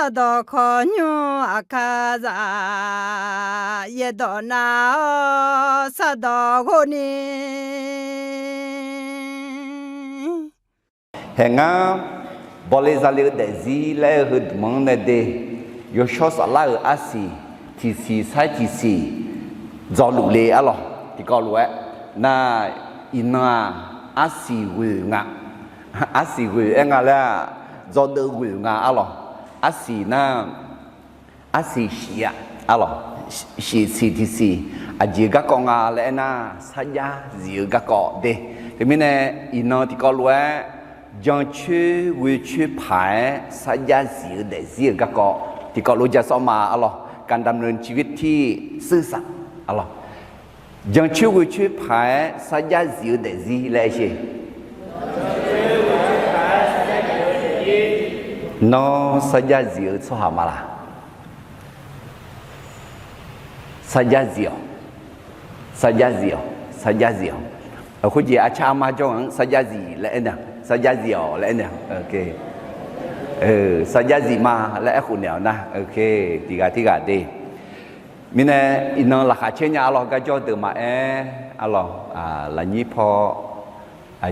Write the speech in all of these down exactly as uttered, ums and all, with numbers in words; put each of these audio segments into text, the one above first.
Sardawq kawqnymr aqkar zaq, yaerdawq nav-awr sardawq ghov ni. Haeq ngar, bawle zale-eu daefzir laer-eu heudmq-anr nae de, yawshawr saflar-euq arsiq tiqsiq sair tiqsiq dzawluf le arlawq. Tiqkawv lof-aer nar, iqnan-aq, arsiq ghoeq nga. Arsiq ghoeq aer nga laer-aq, dzawdeuv ghoeq nga arlawq. Arsiq nar, arsiq shif-a arlawq. Shif siq tiqsiq aqjeq-eu garkawv nga laer aernar, sarjax zif-eu garkawv de. Teumirnae, iqnan tiqkawv lof-aer jancoer ghoecoer paq-aer sarjax zif-eu daefzir-euq garkawv tiqkawv lof ja sawr ma arlawq. การดำเนินชีวิตที่ซื่อสัตย์ arlawq. Jancoer ghoecoer paq-aer sarjax zif-eu daefzir laer aer sher. Nawr sarjax zif-eu tsawrhaq ma laq? Sarjax zif-awq. Sarjax zif-awq. Sarjax zif-awq. Khoerjeq arcar armar jawr-anr sarjax zif laer aernaeq, sarjax zif-awq laer aernaeq. Sarjax zif ma laer aerkhof naeq-awq nar, tiqghaq tirghaq de. Mirnae, iqnan laqkhaq caer nya arlawq. Garjawr deuq maqaer arlawq, lafnyir paw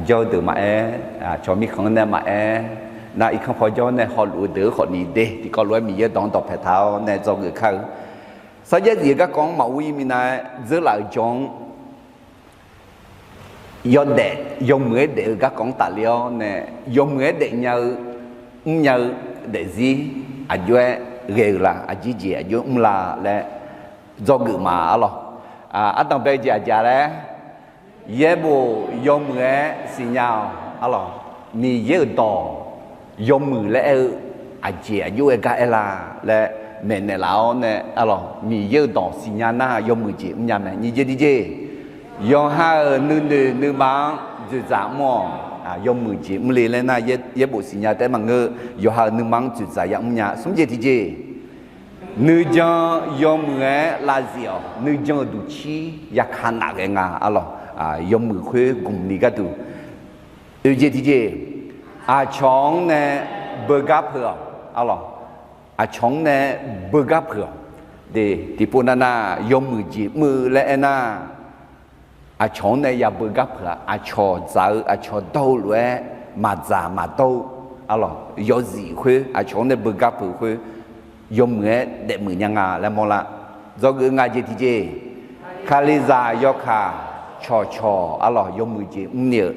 jawr-eu deuq maqaer, cawq mirkhanq-anr nae maqaer, nar irkanr paw jawr nae hawluf-eu deuq-anr khawfni de. Tiqkawv lof-aer Miqyaer dawq-anr dawqpae taq-awr nae dzawgeuf kar-eu. Sarjax zif-eu garkawv-anr maqur-ir minav-aer dzeurlaf-euq jawr-anr yawdaef yawmuiq-aer daef-eu garkawv-anr tafler-awr nae, yawmuiq-aer daefnya-eu mrnya-eu daefzir aqjox-aer ghae-euq la? Aqjeq jeq aqjox-aer mr la laer dzawgeuf ma arlawq. Ardanqbae jeq aqjeq laer, yaerbof yawmuiq-aer siqnya-awq arlawq. Miqyaer-euq dawq yawmuiq laer aer-eu aqjeq aqjox-aer gar aer la laer maeqnaeq laf-awr nae arlawq, Miqyaer-euq dawq siqnya nar yawmuiq jeq mrnya mae. Nyiq jeq tiqjeq, yawqha-euq nuinoeq nuima-anr dzoeqdzaq mr-awq. Yawmuiq jeq mr le laer nar, yaerbof siqnya taef-aer maqngeur. Yawqha-euq nuima-anr dzoeqdzaq ya mrnya. Smr jeq tiqjeq, nuijan yawmuiq-aer lavzif-awq. Nuijan-euq duqcir yaka naf ghae nga arlawq. Yawmuiq khoer gmq ni gharduq. Oeq jeq tiqjeq, aqcawq-anr nae beugar peuq-awq arlawq. Aqcawq-anr nae beugar peuq-awq. De, tiqpov navnav yawmuiq jeq mr-eu laer aernar, aqcawq-anr nae yabeugar peuq-a. Aqcawq dzaq-eu aqcawq dawr-eu lof-aer maqdzaq maqdawr-eu arlawq, yawzif khoer aqcawq-anr nae beugar peuq khoer yawmuiq-aer daefmuiq nya nga laer mawrlar. Dzawgeuf nga jeq tiqjeq, Kalizaq yawkaq cawqcawq arlawq, yawmuiq jeq mrni-euq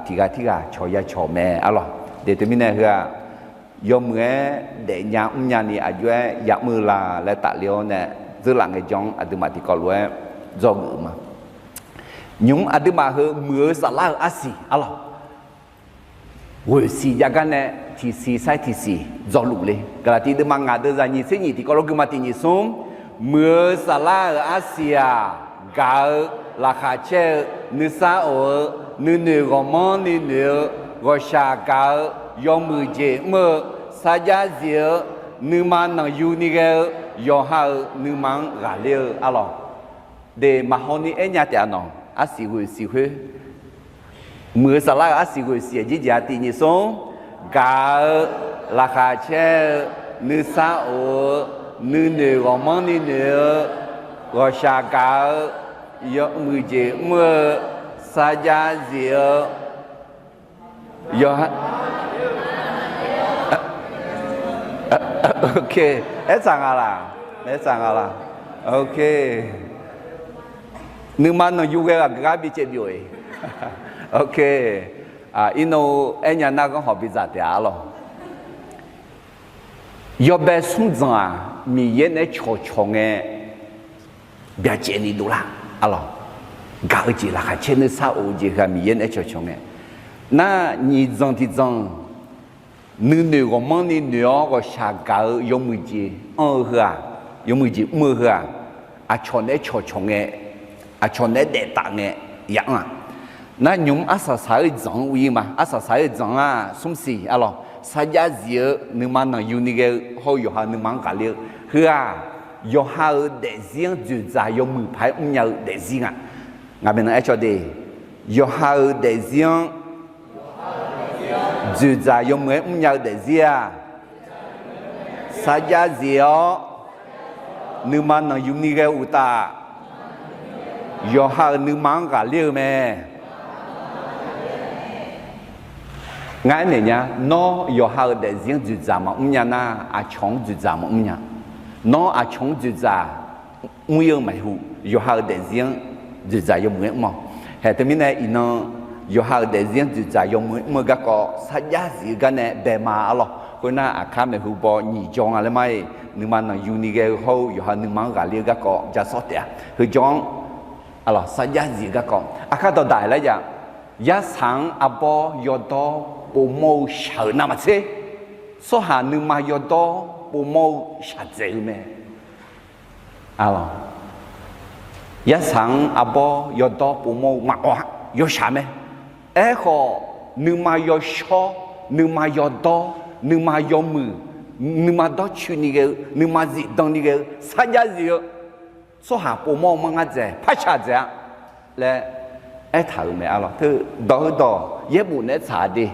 tiqghaq tirghaq cawq ya cawq mae arlawq. De, teumirnae heu-aq, yawmuiq-aer daefnya mrnya ni aqjox-aer yamr-eu la laer tafler-awr nae, dzeurlaf ngaejawr-anr aqduimaf tiqkawv lof-aer dzawgeuf-eu ma. Nymq-mr aqduimaf heu muiq-eu saflar-euq arsiq arlawq, ghoeqsiq jav gar nae tiqsiq sair tiqsiq dzawluf le. Gaqlaqtiv deuvma ngaq deuvzaq nyiq tser nyiq tiqkawv lof guima tiq nyiq smr, muiq-eu saflar-euq arsiq-aq, gaq-eu, laqkhaq caer-eu, nuisar of-eu, nuinoeq ghawqmanrni noeq-eu, ghawqshaq gaq-eu, yawmuiq jeq mr-eu, sarjax zif-eu, nuima nanqyuni ghae-eu, yawqha-euq nuima-anr ghaqler-eu arlawq. De, maqhaw ni aernya taef-a nawq, arsiq ghoeqsiq khoer, muiq-eu saflar-euq arsiq ghoeqsiq aqjeq jeq-aq tiq nyiq smr, gaq-eu, laqkhaq caer-eu, nuisar of-eu, nuinoeq ghawqmanrni noeq-eu, ghawqshaq gaq-eu, yawmuiq jeq mr-eu, sarjax zif-eu, yawqha, ok, aertsaq nga laq? Aertsaq nga laq? Ok. Nuima nanqyu ghae ghaq geugar bicaev byov-iq. Ok. Irnov aernya nar ghanr hawq bidzaq taef-a arlawq. Yawbae smr dzanq-aq, Miqyaer naeq-aer cawqcawq ngae, byacaev ni dovlar arlawq. Gaq-eu jeq, laqkhaq caer nuisar of-eu jeq heu-aq Miqyaer naeq-aer cawqcawq ngae. Nar, nyiq dzanq tiq dzanq nuinoeq ghawqmanrni noeq-awr ghawqshaq gaq-eu yawmuiq jeq anr-eu heu-aq, yawmuiq jeq mr-eu heu-aq, aqcawq naeq-aer cawqcawq ngae, aqcawq naeq-aer daef taf ngae, ya anr-aq. Nar, nymq-mr arsaq saq-eu dzanq-anr uir ma. Arsaq saq-eu dzanq-aq, smr siq arlawq, sarjax zif-eu nuima nanqyuni ghae-eu hawr-eu yawqha nuima-anr ghaqler-eu heu-aq, yawqha-euq daefzir-anr dzoeqdzaq yawmuiq paq-aer mrnya-eu daefzir nga. Ngaq maeqnan aercawq de, yawqha-euq daefzir-anr dzoeqdzaq yawmuiq-aer mrnya-eu daefzir-aq, Sarjax zif-awr nuima nanqyuni ghae-eu uqtaf, yawqha-euq nuima-anr ghaqler-eu mae. Ngar aernaeq nya, nawr yawqha-euq daefzir-anr dzoeqdzaq maqmr nya nar, aqcawq-anr dzoeqdzaq maqmr nya. Nawr aqcawq-anr dzoeqdzaq mr-ir-eu maeqhu, yawqha-euq daefzir-anr dzoeqdzaq yawmuiq-aer mr-awq. Haeq teumirnae iqnan yawqha-euq daefzir-anr dzoeqdzaq yawmuiq-aer mr-eu garkawv sarjax zif-eu gar nae bae ma arlawq. Khoernar, aqkar maeqhu baw nyiq jawr nga laer ma-iq, nuima nanqyuni ghae-eu hawr-eu yawqha nuima-anr ghaqler-eu garkawv ja sawr taef-a. Heujawr-anr arlawq, sarjax zif-eu garkawv aqkar dawqdaq laer jav. Yarsaq-anr arbawr yawdawr povmawr-eu shaq-euq navmaqtser, tsawrhaq nuima yawdawr povmawr-eu shaqdzaeq-eu mae. Arlawq, yarsaq-anr arbawr yawdawr povmawr-eu maqawq-a, yawshaq mae. Aerkhawf, nuima yawshawr, nuima yawdawr, nuima yawmuiq, nuima dawrcoeni ghae-eu, nuima zifdan ni ghae-eu sarjax zif-eu tsawrhaq povmawr-eu manr ngar dzaeq, par shaqdzaeq-a laer aertaq-euq mae arlawq. Teu dawq heudawq yaerbof naeq-aer tsaq de.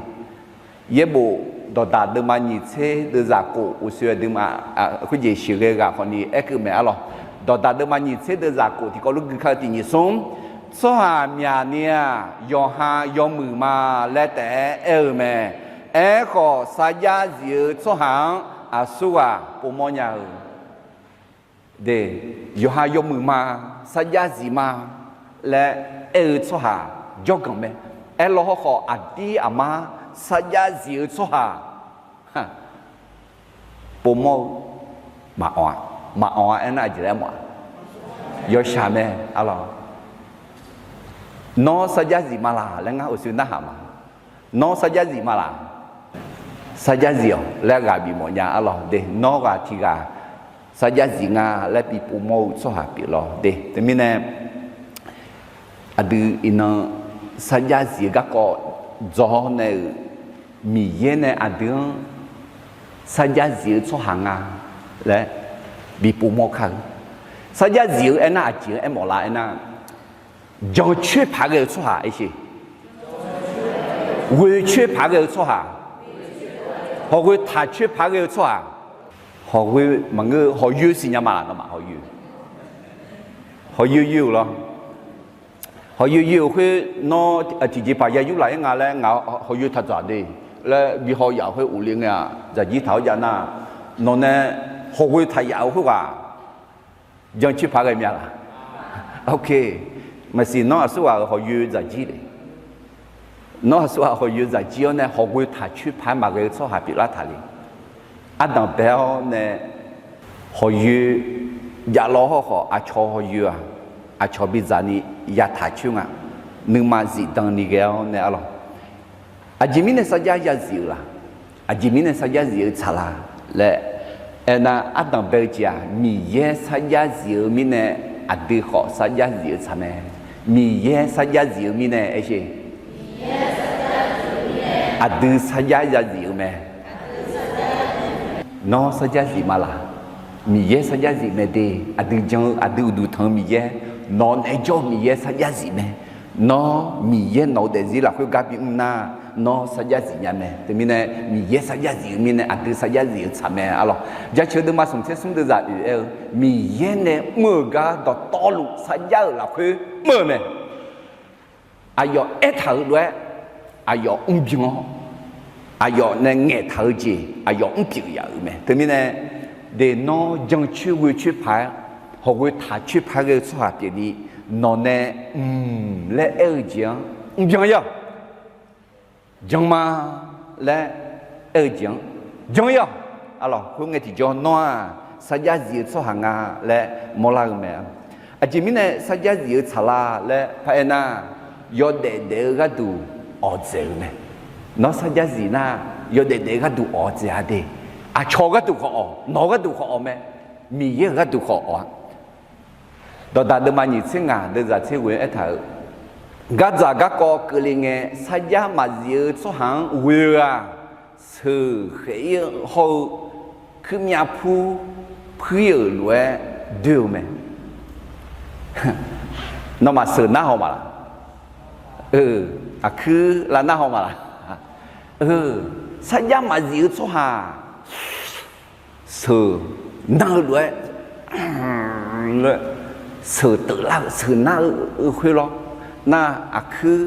Yaerbof dawqdaq deuvma nyiq tser deuvzaq khof uqshoe aqduimaf khoerjeq sheuqghae ghaq khawfni aerkeuv mae arlawq. Dawqdaq deuvma nyiq tser deuvzaq khof tiqkawv lor gui kar-eu tiq nyiq smr, tsawrhaq myaqni-aq, yawqha yawmuiq ma laer taef-aer aer-eu mae. Aerkhawf, sarjax zif-eu tsawrhaq-anr aqsurghaq povmawr nya-eu de, yawqha yawmuiq ma, sarjax zif ma laer aer-eu tsawrhaq jawrganq mae. Aerlawr hawrkhawf, aqdir aqmar sarjax zif-eu tsawrhaq povmawr-eu maqawq-a. Maqawq-a aernar, aqjeq laer mawf-a? Yawshaq mae arlawq. Nawr sarjax zif ma laq laer ngar uqshoe narhaq ma. Nawr sarjax zif ma laq? Sarjax zif-awq laer ghaq bifmawf nya arlawq de. Nawr ghaq tiq ghaq sarjax zif nga laer bi povmawr-eu tsawrhaq pyeuflar de. Teumirnae aqdui iqnan sarjax zif-eu garkawv dzawr nae-euq, Miqyaer nae aqdui-anr sarjax zif-eu tsawrhaq nga laer bi povmawr kar-eu. Sarjax zif-eu aernar aqjeq-anr aermawf lar aernar, jancoer paq ghae-eu tsawrhaq aershe, ghoecoer paq ghae-eu tsawrhaq, hawghoe taqcoer paq ghae-eu tsawrhaq, hawghoe maqngeur-eu hawyoer siqnya ma laq? Nawmaf hawyoer, hawyoer yoer-euq lawr. Hawyoer yoer-euq khoer nawr tiqjeqpaq ya yurlaf-ir nga laer ngaq hawyoer taq dzaq de laer bi haw yaf-euq khoer ghofle ngae-aq, dzaqjir taq-awr jav nar, nawq nae hawghoe taq yaf-euq khoerghaq jancoer paq ghae mya laq? Ok, maqsiq nawr aqsurghaq-euq hawyoer dzaqjir le. Nawr aqsurghaq hawyoer dzaqjir-awr nae hawghoe taqcoer paq-aer maqghae-eu tsawrhaq pyeuflar taq le. Ardanq bae-awr nae hawyoer javlawr hawrkhawf, aqcawq hawyoer-aq, aqcawq bidzaq ni yataq coer nga. Nuima zifdan ni ghae-awr nae arlawq. Aqjeq mirnae sarjax ya zif-eu laq? Aqjeq mirnae sarjax zif-eu tsaq laq laer aernar, ardanq bae-eu jeq-aq, Miqyaer sarjax zif-eu mirnae aqdui khawf sarjax zif-eu tsaq mae. Miqyaer sarjax zif-eu mirnae aershe, aqdui sarjax ya zif-eu mae. Nawr sarjax zif ma laq? Miqyaer sarjax zif mae de. Aqdui jan-eu, aqdui uqduq tanq-eu Miqyaer, nawq nae jawr-eu Miqyaer sarjax zif mae. Nawr Miqyaer nawq-eu daefzir lafkhoer gar bimr nar, nawr sarjax zif nya mae. Teumirnae Miqyaer sarjax zif-eu mirnae aqdui sarjax zif-eu tsaq mae arlawq. Jaceuq deuvma smq tser smr deuvzaq oeq aer-eu, Miqyaer nae mr-euq gar dawqtawvluf sarjax-euq lafkhoer mr-eu mae. Aqyawf aertaq-euq lof-aer aqyawf mrbyan-awr, aqyawf nae ngaeqtaq-eu jeq aqyawf mrpyeuf yaf-euq mae. Teumirnae, de nawr jancoer ghoecoer paq-aer, hawghoe taqcoer paq-aer ghae-eu tsawrhaq pyeufni, nawq nae mq laer aer-eu jeq-anr mrbyan-ir-awq. Jan ma laer aer-eu jeq-anr jan-ir-awq. Arlawq, khoerngae tiqjawr nawr-aq sarjax zif-eu tsawrhaq nga laer mawrlar-eu mae. Aqjeq mirnae sarjax zif-eu tsaq la laer paraer nar, yawdaef daef-eu gharduq awqdzaeq-eu mae. Nawr sarjax zif nar, yawdaef daef-eu gharduq awqdzaeq-a de. Aqcawq gharduq khawf awq, nawq-eu gharduq khawf awq mae. Miqyaer-euq gharduq khawf awq-a. Dawqdaq deuvma nyiq tser ngaq deuvzaq tser ghoe-anr aertaq-euq, gardzaq garkawv keuvle ngae sarjax maqzif-eu tsawrhaq-anr ghoe-eu-aq, sheuq khaef-ir hawr-eu kuirmyav pur puir-euq lof-aer doe-eu mae. Nawmaf sheuq nar haw ma laq? Aqkuir lav nar haw ma laq? Sarjax maqzif-eu tsawrhaq sheuq nar-eu lof-aer, lof-aer sheuq teuflar-eu sheuq nar-eu khoer lawr. Nar aqkuir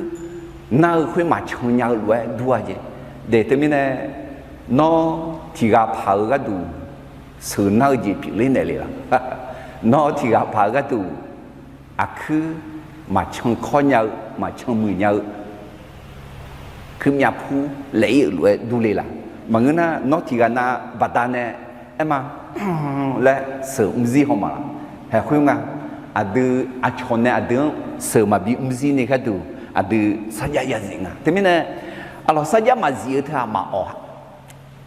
nar-eu khoer maqcan nya-eu lof-aer dur-a jeq. Daef teumirnae, nawr tiq ghaq paq-eu gharduq sheuq nar-eu jeq pyeufler naeq le laq? Nawr tiq ghaq paq-eu gharduq aqkuir maqcan kawr nya-eu, maqcan muiq nya-eu kuirmyav pur laef-ir-euq lof-aer dur le laq? Maqngeur nar, nawr tiq ghaq nav baqdanae aerma laer sheuq mr zir haw maq laq? Haeq khoer nga. Aqdui aqcawq nae aqdui-anr sheuq maqbi mr zir ni gharduq aqdui sarjax yazif nga. Teumirnae, aqlawq sarjax maqzif-eu teughaq maqawq-a.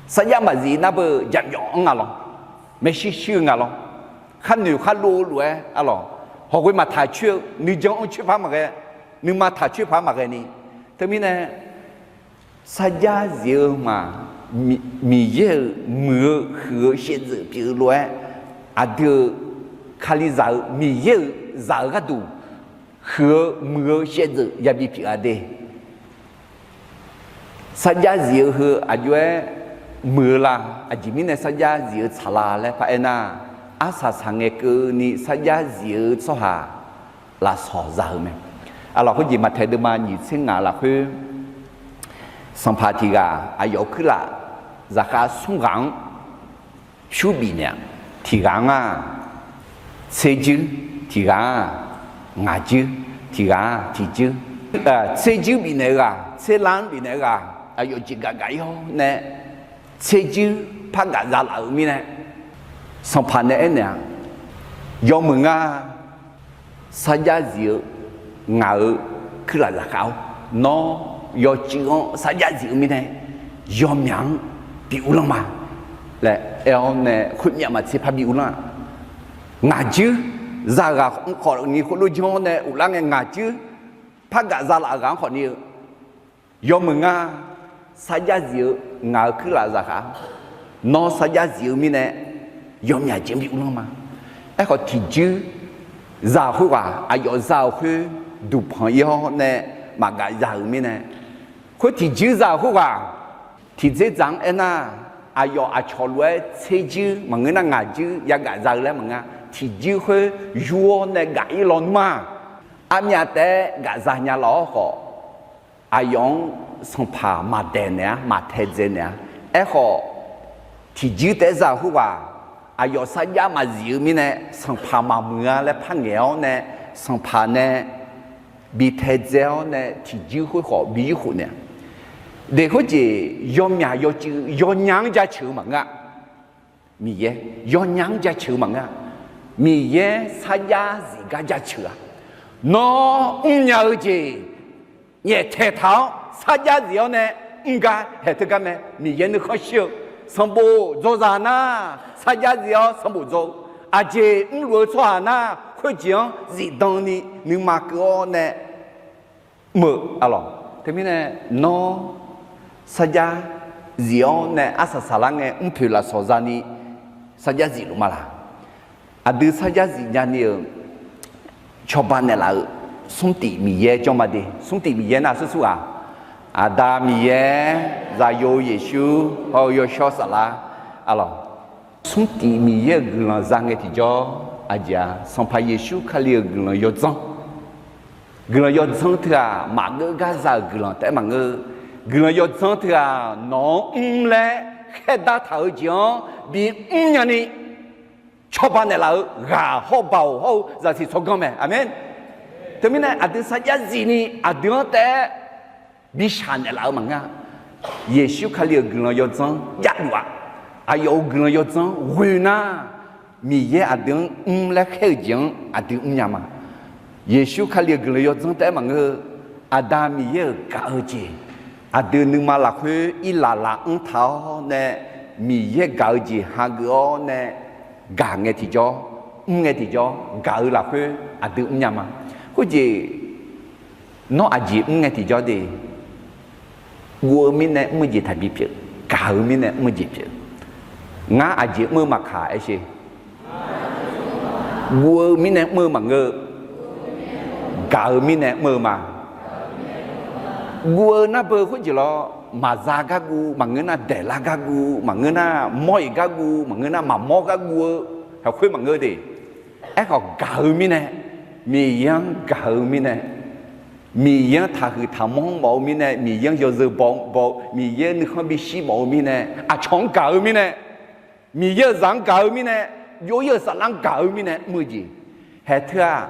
Sarjax maqzif nar beu jaqmyawf-anr nga lawr, maeqshi shi-eu nga lawr, khar noeq khar lov-eu lof-aer aqlawq hawqghoe maqtaq coer-eu nuijan-anr coer paq maqghae, nuima taq coer paq maqghae ni. Teumirnae, sarjax zif-eu ma, Miqyaer-euq muiq-eu huiq-eu shaevdzeuf pyeuf-eu lof-aer, aqdui-euq Kalizaq-eu Miqyaer-euq zaq-eu gharduq huiq-eu muiq-eu shaevdzeuf yabi pyeuf-a de. Sarjax zif-eu heu aqjox-aer muiq-eu la? Aqjeq mirnae sarjax zif-eu tsaq la laer paraer nar, arsaq saqngae keuvni sarjax zif-eu tsawrhaq lafsawq za-eu mae. Aqlawq khoerjeq maqtaeq deuvma nyiq tser ngaq lafkhoer, sanqpaq tiq ghaq aqyawf-euq kuirlaf zaqkhav smr ghaq-anr pyur bifnaeq-a. Tiq ghaq-anr-aq tser juir, tiq ghaq-anr-aq ngaq juir, tiq ghaq-anr-aq tiq juir. Tser juir bifnaeq-eu ghaq, tser lar-anr bifnaeq-eu ghaq, aqyawf jeqgaf gaf-ir-awr nae tser juir par gaf za laf-euq mirnae, sanqpaq nae aernaeq-a, yawmuiq nga sarjax zif-eu ngaq-euq kuirlaf zaqkhav-or, nawr yawcuiv-anr sarjax zif-eu mirnae yawmyaq-anr bi uvlanr ma laer aer-awr nae khoermyav maqtser par bi uvlanr-aq, ngaq juir za-eu ghaq-anr khawf ni khoerlof janr-awr nae uvlar ngae ngaq juir par gaf za laf-euq ghaq-anr khawf ni-eu yawmuiq nga sarjax zif-eu ngaq-euq kuirlaf zaqkhav-or, nawr sarjax zif-eu mirnae yawmyaq jeq-anr bi uvlanr ma. Aerkhawf tiqjuir za-euq khoerghaq aqyawf za-euq khoer duqpanq-ir-awr nae maqgaf za-euq mirnae, khoer tiqjuir za-euq khoerghaq tiqdzer dzaq-anr aernar, aqyawf aqcawq lof-aer tser juir maqngeur nar ngaq juir yagaf za-eu laer maqngeur-a. Tiqjuir khoer yur-awr nae gaf-ir lawnmr-aq, armyav taef-aer gaf za nya laf-awr khawf, aqyawf-anr sanqpaq maqdaeq naeq-a, maqtaedzae naeq-a. Aerkhawf, tiqjuir taef-aer za-euq khoerghaq aqyawf sarjax maqzif-eu mirnae sanqpaq maqmuiq-a laer par ngaeq-awr nae, sanqpaq nae bi taedzae-awr nae tiqjuir khoer khawf bi yurkhof naeq-a. Daef khoerjeq yawmyaq yawcuiv yawnya-anr jaceuq-eu maqngeur-a. Miqyaer yawnya-anr jaceuq-eu maqngeur-a. Miqyaer sarjax zif gar jaceuq-a. Nawr mrnya-eu jeq nyaeftaeq taq-awr sarjax zif-awr nae mr gar haeq teugar mae. Miqyaer nuikhanr shir-eu sanqbof dzawzaq nar, sarjax zif-awr sanqbof dzaw-eu, aqjeq mrluf-eu tsawrhaq nar, khoerjeq-anr zifdan ni nuima keuv-awr nae mr-eu aqlawq. Teumirnae nawr sarjax zif-awr nae arsaq saqlar ngae mrpoeq lafsawq zani sarjax zifluf ma laq? Aqdui sarjax zifnya ni-euq cawba naeqlaf-euq smrtif Miqyaer jawr ma de. Smrtif Miqyaer nar aqsur sur ghaq, Aqda Miqyaer, Zaqyo Yeqsur, hawr-eu Yawshawr Saflar, aqlawq. Smrtif Miqyaer-euq guiqlanq za ngae tiqjawr aqjeq-a, Sanqpaq Yeqsur Kali-euq guiqlanq yawdzanr. Guiqlanq yawdzanr teughaq maqgeur gar za-euq guiqlanq taef-aer maqngeur. Guiqlanq yawdzanr teughaq nawq-anr mr laer khaerdar taq-eu jeq-anr bimr nyani cawba naeqlaf-eu ghaq hawr-eu baoq hawr-eu zaqsiq tsawrganr mae. Aqmeq. Teumirnae aqdui sarjax zifni aqdui-anr taef-aer bishaq naeqlaf-eu maqngeur-a. Yeqsur Kali-euq guiqlanq yawdzanr javluf-aq, aqyawf-euq guiqlanq yawdzanr ghoe nar, Miqyaer aqdui-anr mr laer khaer-eu jeq-anr aqdui mrnya ma. Yeqsur Kali-euq guiqlanq yawdzanr taef-aer maqngeur-eu, Aqda Miqyaer-euq gaq-eu jeq, aqdui nuima lafkhoer irlaf laf-anr taq-awr nae Miqyaer gaq-eu jeq hageuf-awr nae gaq ngae tiqjawr, mr ngae tiqjawr, gaq-eu lafkhoer aqdui mrnya ma. Khoerjeq nawr aqjeq mr ngae tiqjawr de, guv-eu mirnae mr-eu jeq taqbi pyeuf, gaq-eu mirnae mr-eu jeq pyeuf. Ngar aqjeq mr-eu maqkaq aer sher. Guv-eu mirnae mr-eu maqngeur-eu, gaq-eu mirnae mr-eu ma. Guv-eu nar beu khoerjeq lawr, maqza gar guv, maqngeur nar daeqlar gar guv, maqngeur nar mawr-iq gar guv, maqngeur nar maqmawr gar guv-eu, haq khoer maqngeur de. Aerkhawf gaq-eu mirnae, Miqyaer-anr gaq-eu mirnae, Miqyaer-anr taqhuiq taqmanr mawf-eu mirnae, Miqyaer-anr yawzeu baw baw, Miqyaer nuikhanr bishir mawf-eu mirnae, aqcawq-anr gaq-eu mirnae, Miqyaer-euq zaq-anr gaq-eu mirnae, jov-ir-euq saflar-anr gaq-eu mirnae mr-eu jeq. Haeq teu-aq,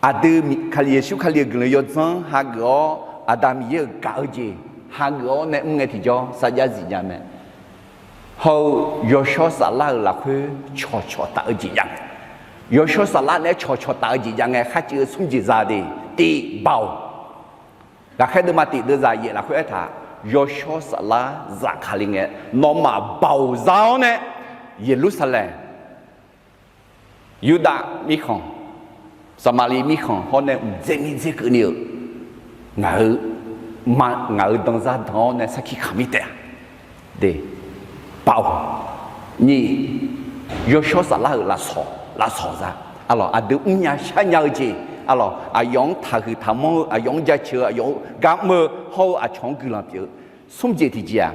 aqdui Kali, Yeqsur Kali-euq guiqlanq yawdzanr hageuf-awr, Aqda Miqyaer-euq gaq-eu jeq hageuf-awr nae mr ngae tiqjawr sarjax zifnya mae. Hawr-eu yawshawr saflar-euq lafkhoer cawqcawq taf-eu jeq jav ngae, yawshawr saflar naeq-aer cawqcawq taf-eu jeq jav ngae, kharcuiv-eu smr jeq za de. Tif, Baoq. Ghaqkhaer deuvma tif deuvzaq yaef lafkhoer aertaq, yawshawr saflar zafkale ngae, nawmaf Baoq za-awr nae, Yeqlursaqlaeq, Yurdav mirkhanq, Saqmaqliv mirkhanq hawr nae mqdzer mirdzer keuvni-euq, ngaq-euq ma, ngaq-euq danzar dan-awr nae sarkir kamq mir taef-a. De, Baoq. Nyiq, yawshawr saflar-euq lafsawq, lafsawq za. Arlawq, aqdui mrnya sharnya-eu jeq, arlawq, aqyawf-anr taqhuiq taqmanr-eu, aqyawf-anr jaceuq-eu, aqyawf-anr gar mr-eu hawr-eu aqcawq-anr guiqlanq pyeuf-eu. Smr jeq tiqjeq-aq,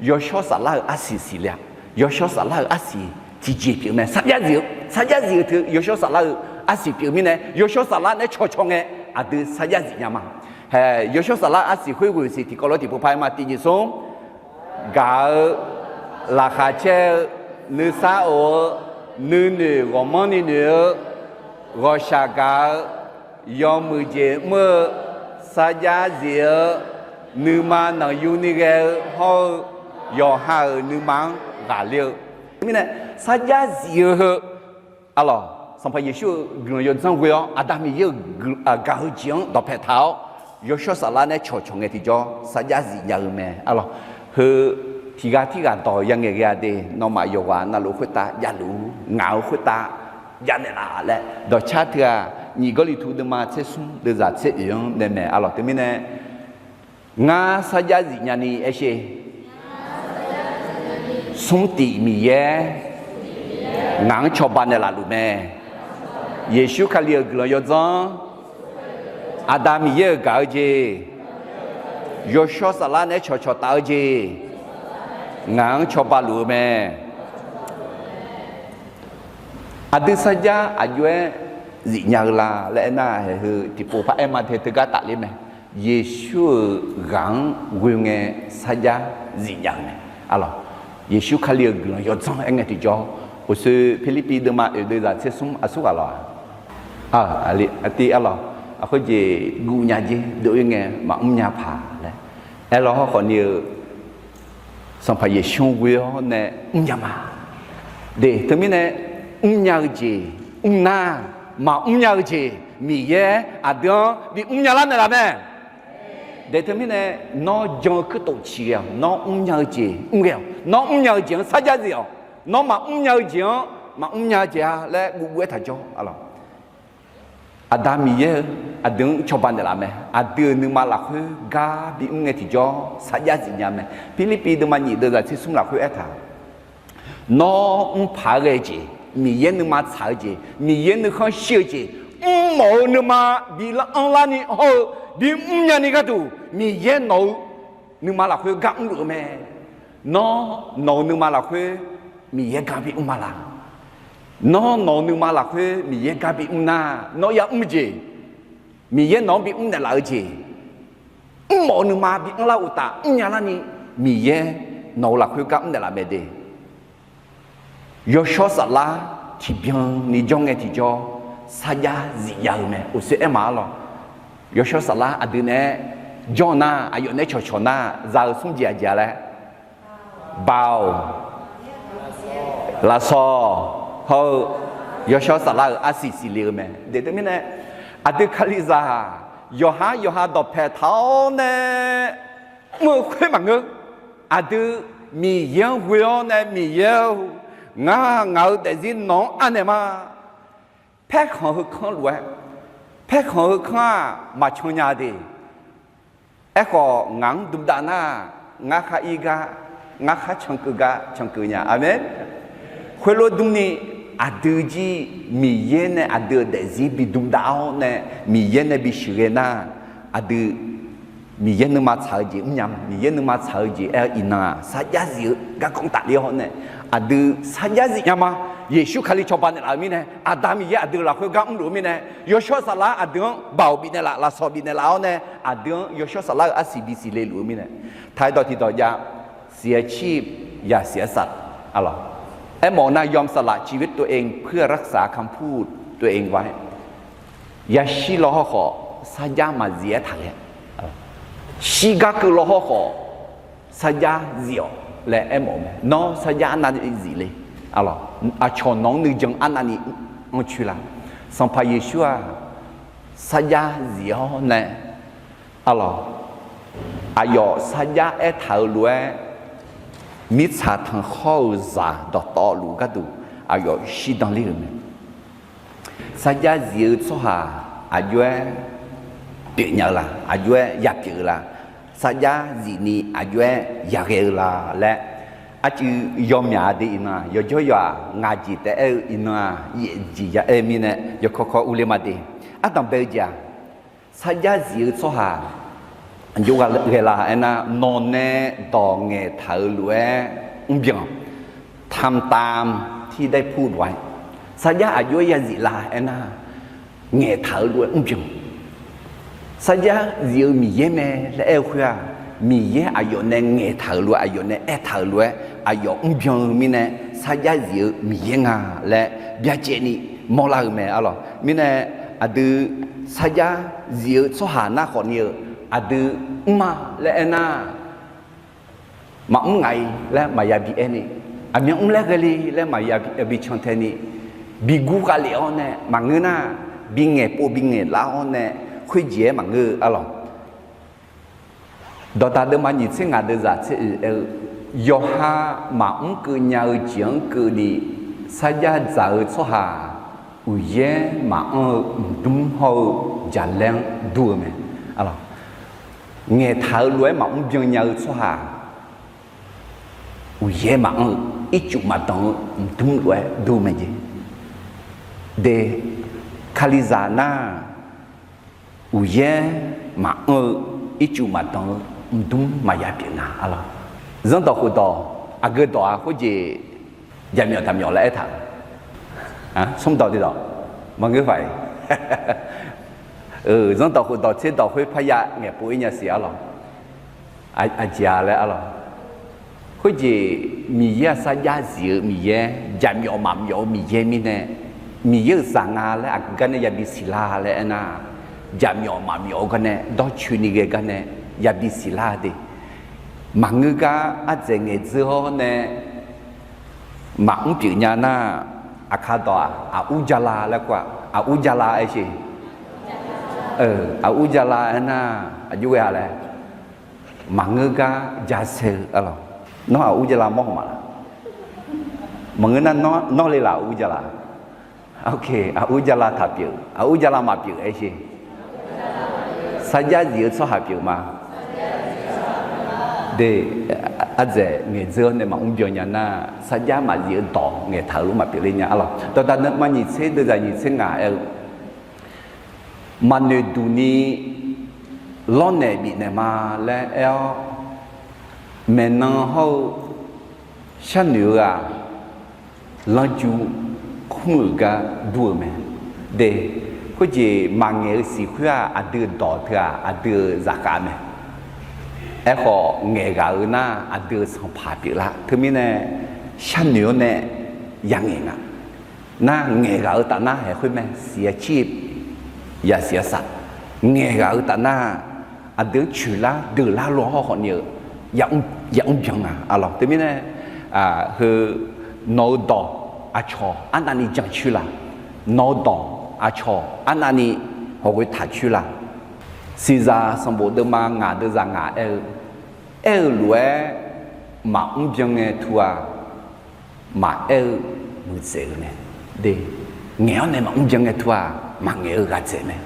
yawshawr saflar-euq arsiq siqle-a. Yawshawr saflar-euq arsiq tiqjeq pyeuf mae. Sarjax zif-eu, sarjax zif-eu teu yawshawr saflar-euq arsiq pyeuf mirnae, yawshawr saflar naeq-aer cawqcawq ngae, aqdui sarjax zifnya ma. Haeq, yawshawr saflar arsiq khoer ghoeq siq tiqkawv lof tiqpov paq-aer ma. Tif, nyiq, smr. Gaq-eu, laqkhaq caer-eu, nuisar of-eu, nuinoeq ghawqmanr ni noeq-eu, ghawqshaq gaq-eu, yawmuiq jeq mr-eu, sarjax zif-eu, nuima nanqyuni ghae-eu hawr-eu, yawqha-euq nuima-anr ghaqler-eu. Mirnae, sarjax zif-eu heu, arlawq, Sanqpaq Yeqsur-euq guiqlanq yawdzanr ghoe-awr, Aqda Miqyaer-euq gaq-eu jeq-anr dawqpae taq-awr, yawshawr saflar nae cawqcawq ngae tiqjawr sarjax zifnya-eu mae. Arlawq, heu tiqghaq tirghaq dawq ya ngaeq ghae-a de. Nawmaf yawqghaq navluf khoertav javluf-ur, ngaq-euq khoertav javnaeq laf laer dawqcar teu-aq, nyiq Gawrliqtu deuvma tser smr deuvzaq tser oeq-anr nae mae. Arlawq, teumirnae, ngar sarjax zifnya ni aersher. Smr tif Miqyaer ngaq-anr cawba naeqlaf luf mae. Yeqsur Kali-euq guiqlanq yawdzanr, Aqda Miqyaer-euq gaq-eu jeq, yawshawr saflar naeq-aer cawqcawq taf-eu jeq, ngaq-anr cawba luf-eu mae. Aqdui sarjax aqjox-aer zifnya-eu la laer aernar, haeq heu tiqpov paq-aer ma te teugar tafler mae. Yeqsur-euq ghaq-anr ghoe ngae sarjax zifnya-eu mae. Arlawq, Yeqsur Kali-euq guiqlanq yawdzanr aer ngae tiqjawr, uqshoe Pirlirpiv deuvma oeq deuvzaq tser smr aqsur ghaq lawq-aq, aqli aqtiv arlawq, aqkhoer jeq guvnya jer dov-ir ngae maqmr nya paq laer aerlawr hawrkhawf ni-eu, Sanqpaq Yeqsur-anr ghoe-awr nae mrnya ma. De, teumirnae mrnya-eu jeq mr nar, maqmr nya-eu jeq Miqyaer aqdui-anr bimr nya lar naeqlaf mae. De, teumirnae nawr jan-eu kuirtof ciq ghae-awq. Nawr mrnya-eu jeq mr ghae-awq. Nawr mrnya-eu jeq-anr sarjax zif-awq. Nawr maqmr nya-eu jeq-anr maqmr nya-eu jeq-a laer guvguv-aer taq jawr. Arlawq, Aqda Miqyaer-eu aqdui-anr cawba naeqlaf mae. Aqdui-euq nuima lafkhoer gar bimr ngae tiqjawr sarjax zifnya mae. Pirlirpiv deuvma nyiq deuvzaq tser smr lafkhoer aertaq, nawr mrpaq-aer ghae-eu jeq, Miqyaer nuima tsaq-eu jeq, Miqyaer nuikhanr shir-eu jeq, mrmawf-eu nuima bi anrlarni hawr-eu bimr nyani gharduq, Miqyaer nawq-eu nuima lafkhoer gar mrluf-eu mae. Nawr nawq-euq nuima lafkhoer Miqyaer gar bimr ma laq? Nawr nawq-euq nuima lafkhoer Miqyaer gar bimr nar, nawr yamr jeq, Miqyaer nawq-anr bimr naeqlaf-eu jeq, mrmawf-eu nuima bi anrlar uqtaf mrnya larni, Miqyaer nawq-euq lafkhoer gar mr naeqlaf mae de. Yawshawr saflar tiqbyan ni jawr ngae tiqjawr sarjax zifnya-eu mae. Uqshoe aer ma arlawq, yawshawr saflar aqdui naeq-aer jawr nar, aqyawf naeq-aer cawqcawq nar, za-eu smr jeq aqjeq-a laer, Baoq, lafsawq hawr-eu yawshawr saflar-euq arsiq siqle-eu mae. De, teumirnae aqdui Kalizaq yawqhar yawqha dawqpae taq-awr nae mr-eu khoer maqngeur. Aqdui Miqyaer-anr ghoe-awr nae, Miqyaer-or, ngar ngaq-euq daefzir nawq-anr anaeq ma. Paerkhanq heu kanr lof-aer, paerkhanq heu kanr-aq maqcan nya de. Aerkhawf ngaq-anr duqdav nar, ngar khar ir gar, ngar khar cankeuv gar cankeuv nya. Aqmeq. Khoerlof durni, aqdui jir Miqyaer nae aqdui-euq daefzir bi duqdav-awr nae, Miqyaer nae bi sheuqghae nar, aqdui Miqyaer nuima tsaq-eu jeq mrnya ma. Miqyaer nuima tsaq-eu jeq aer-eu iqnan-aq, sarjax zif-eu garkawv tafler-awr nae, aqdui sarjax zif nya ma. Yeqsur Kali cawba naeqlaf-euq mirnae, Aqda Miqyaer aqdui lafkhoer gar mrluf-eu mirnae, yawshawr saflar aqdui-anr baoq bifnaeq laf, lafsawq bifnaeq laf-awr nae, aqdui-anr yawshawr saflar-euq arsiq bisiq le luf-eu mirnae, taq-aer dawq tiqdawq jav, siq-aer cir, ya siq-aer saf, arlawq. Aermawf-eu nar, ยอมสละชีวิตตัวเองเพื่อรักษาคำพูดตัวเองไว้ yashir law hawrkhawf sarjax maqzif-aer taqghae, shirgar keuv law hawrkhawf sarjax zif-awq laer aermawf-eu mae. Nawr sarjax arnavni zif le, arlawq. Aqcawq nawq-anr nuijan arnavni anrcoer la. Sanqpaq Yeqsur-aq, sarjax zif-awr nae, arlawq, aqyawf sarjax aertaq-eu lof-aer, mirtsaq tanqkhawr-euq zaq dawqtawvluf gharduq aqyawf shirdan ler-euq mae. Sarjax zif-eu tsawrhaq aqjox-aer pyeufnya-eu la? Aqjox-aer yapyeuf-eu la? Sarjax zifni aqjox-aer yaghae-eu la laer, arcuiv yawmyaq de iqnan-aq, yawjawr yawq-aq, ngaq jeq taef aer-eu iqnan-aq, yaefjeq ya aer mirnae yawkawr kawr urler ma de. Ardanq bae-eu jeq-aq, sarjax zif-eu tsawrhaq aqjox ghae la aernar, nawqnae dawq ngaeqtaq-eu lof-aer mrbyan, ทำตามที่ได้พูดไว้ sarjax aqjox-aer yazif la aernar, ngaeqtaq-eu lof-aer mrbyan. Sarjax zif-eu Miqyaer mae laer aer-eu khoer-aq, Miqyaer aqyawf nae ngaeqtaq-euq lof-aer, aqyawf nae aertaq-euq lof-aer aqyawf mrbyan-eu mirnae, sarjax zif-eu Miqyaer nga laer byacaevni mawrlar-eu mae, arlawq. Mirnae aqdui sarjax zif-eu tsawrhaq nar khawfni-eu, aqdui mrma laer aernar, maqmr ngaq-i laer maqya bi aerni, aqmyan mr laer ghae le laer maqya bi cantae ni, bi gur khav lef-awr nae maqngeur nar, bi ngaeqpov bi ngaeqlar-awr nae khoerjeq-aer maqngeur-eu, arlawq. Dawqdaq deuvma nyiq tser ngaq deuvzaq tser oeq aer-eu, yawqha maqmr keuv nya-eu jeq-anr keuvni sarjax dzaq-eu tsawrhaq, uqyaer maqanr-eu mqdmr hawr-eu jaqlaer-anr dur-eu mae. Ngaeqtaq-eu lof-aer maqmr byan nya-eu tsawrhaq, uqyaer maqanr-eu ircuf maqdanq-eu mqdmr lof-aer dur mae jeq. De, Kalizaq nar, uqyaer maqanr-eu ircuf maqdanq-eu mqdmr maqya pyeuf nga, arlawq. Zanrdawq khofdawq, aqgeu dawq-aq khoerjeq jaqmyawf taqmyawf laer aertaq-eu, smrdawq dawq maqngeur paq-iq, zanrdawq khofdawq tserdawq khoer parya ngaeqpov-ir nya siq, arlawq. Aqjeq-a laer, arlawq. Khoerjeq Miqyaer-aq sarjax zif-eu Miqyaer, jaqmyawf maqmyawf-eu Miqyaer mirnae, Miqyaer-euq zaq nga laer aqgeu gar nae yabi siqlar laer aernar, jaqmyawf maqmyawf-eu gar nae dawrcoeni ghae gar nae yabi siqlar de. Maqngeur gar ardzaeq ngaeqdzeur-awr nae maqmr pyeuf nya nar, aqkar dawq-aq, aqur jala laer kur-aq, aqur jala aer sher. Aqur jala aernar, aqjox ghae-a laer. Maqngeur gar jasae-eu, arlawq. Nawr aqur jala mawr haw ma laq? Maqngeur nar, nawr le laf aqur jala? Aqur jala taq pyeuf, aqur jala maqpyeuf aer sher. Sarjax zif-eu tsawrhaq pyeuf ma. De, ardzaeq ngaeqdzeur-awr nae maqmr byan nya nar, sarjax maqzif-eu dawq ngaeqtaq-eu lof maqpyeuf ler nya, arlawq. Dawqdaq deuvma nyiq tser deuvzaq nyiq tser ngaq aer-eu, maqnoeq duq ni lawrnaeq bifnaeq ma laer aer-awr, maeqnan hawr-eu sharnoeq-eu-aq, lanrju khmr-euq gar dur-eu mae. De, khoerjeq maqngaeq-eu siq khoer-aq, aqdui-euq dawq teu-aq, aqdui-euq zaqkhav mae. Aerkhawf, ngaeq ghaq-eu nar, aqdui-euq sanqpaq pyeuflar. Teumirnae, sharnoeq-awr nae yangaeq nga. Nar, ngaeq ghaq-eu taf nar haeq khoer mae, siq-aer cir, ya siq-aer saq. Ngaeq ghaq-eu taf nar, aqdui-anr coeqlar deuqlar lo hawrkhawf ni-eu, yamr byan nga, arlawq. Teumirnae, heu, nawq-eu dawq aqcawq arnavni jancoer la? Nawq-eu dawq aqcawq arnavni hawghoe taqcoer la? Siqzaq sanqbof deuvma ngaq deuvzaq ngaq aer-eu, aer-eu lof-aer maqmr byan ngae tu-aq, maqaer-eu muiqdzaeq-eu mae. De, ngaeq-awr nae maqmr byan ngae tu-aq, maqngaeq-eu ghaq dzaeq mae.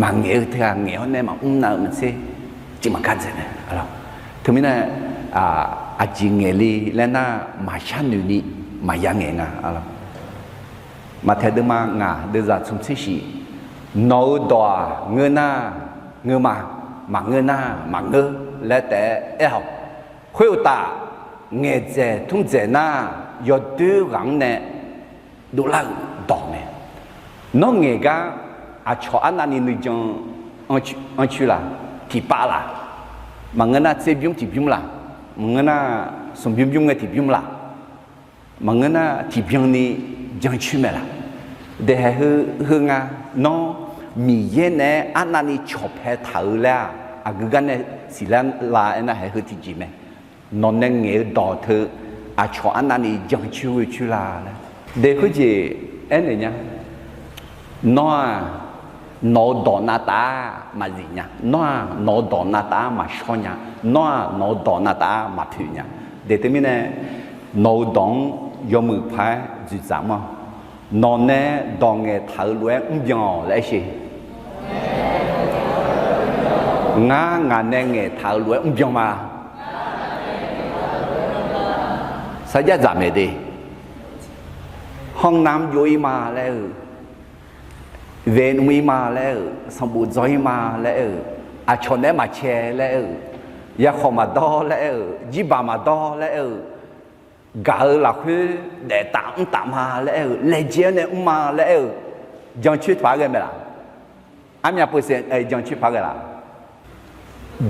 Maqngaeq-eu teu-aq, ngaeq-awr nae maqmr nav-eu maqtser, ciq maqgar dzaeq mae. Teumirnae, aqjeq ngaeq le laer nar, maqshar noeq ni maqya ngaeq nga, arlawq. Maqtaeq deuvma ngaq deuvzaq tsmq tser shiq, nawq-eu dawq-aq ngeur nar, ngeur ma. maqngeur nar maqngeur laer taef-aer aer-awq. Khoeruqtaf, ngaeqdzaeq tmrdzaeq nar, yawdoer ghaq-anr nae dovlar-euq dawq mae. Nawr ngaeq gar aqcawq arnavni nuijan anrcoer laq, tiqpav laq, maqngeur nar tserbymr tiqbymr laq, maqngeur nar smqbymr bymr ngae tiqbymr laq, maqngeur nar tiqbyan ni jancoer mae laq. Daeqhaeq heu heu nga, nawr Miqyaer naeq-aer arnavni cawqpae taq-eu laer-aq, aqgeu gar nae siqlar la aernar haeq heu tiqjeq mae. Nawq nae ngaeq-eu dawq teu aqcawq arnavni jancoer ghoe coer la laer. Daeq khoerjeq aernaeq nya. Nawr-aq, nawq-eu dawq navtaf-ar maqzif nya. Nawr-aq, nawq-eu dawq navtaf-ar maqshawr nya. Nawr-aq, nawq-eu dawq navtaf-ar maqpoeq nya. Daeq teumirnae, nawq-eu dawq-anr yawmuiq paq-aer dzoeqdzaq mr-awq. Nawq nae dawq ngaeqtaq-eu lof-aer mrbyan-awq laer aer sher. Ngar ngaq nae ngaeqtaq-eu lof-aer mrbyan ma. Sarjax dzaq maeq de. Hanrnam jov-ir ma laer-eu, vaeqnmr-ir ma laer-eu, sanqbof dzawr-ir ma laer-eu, aqcawq naeq-aer maqcae laer-eu, yakhawq maqdawr laer-eu, jirbaq maqdawr laer-eu, gaq-eu lafkhoer daeftaf mrtaf ma laer-eu, laejae-anr nae mr ma laer-eu, jancoer paq-aer ghae mae laq? Armyav peuqsaef jancoer paq-aer ghae laq?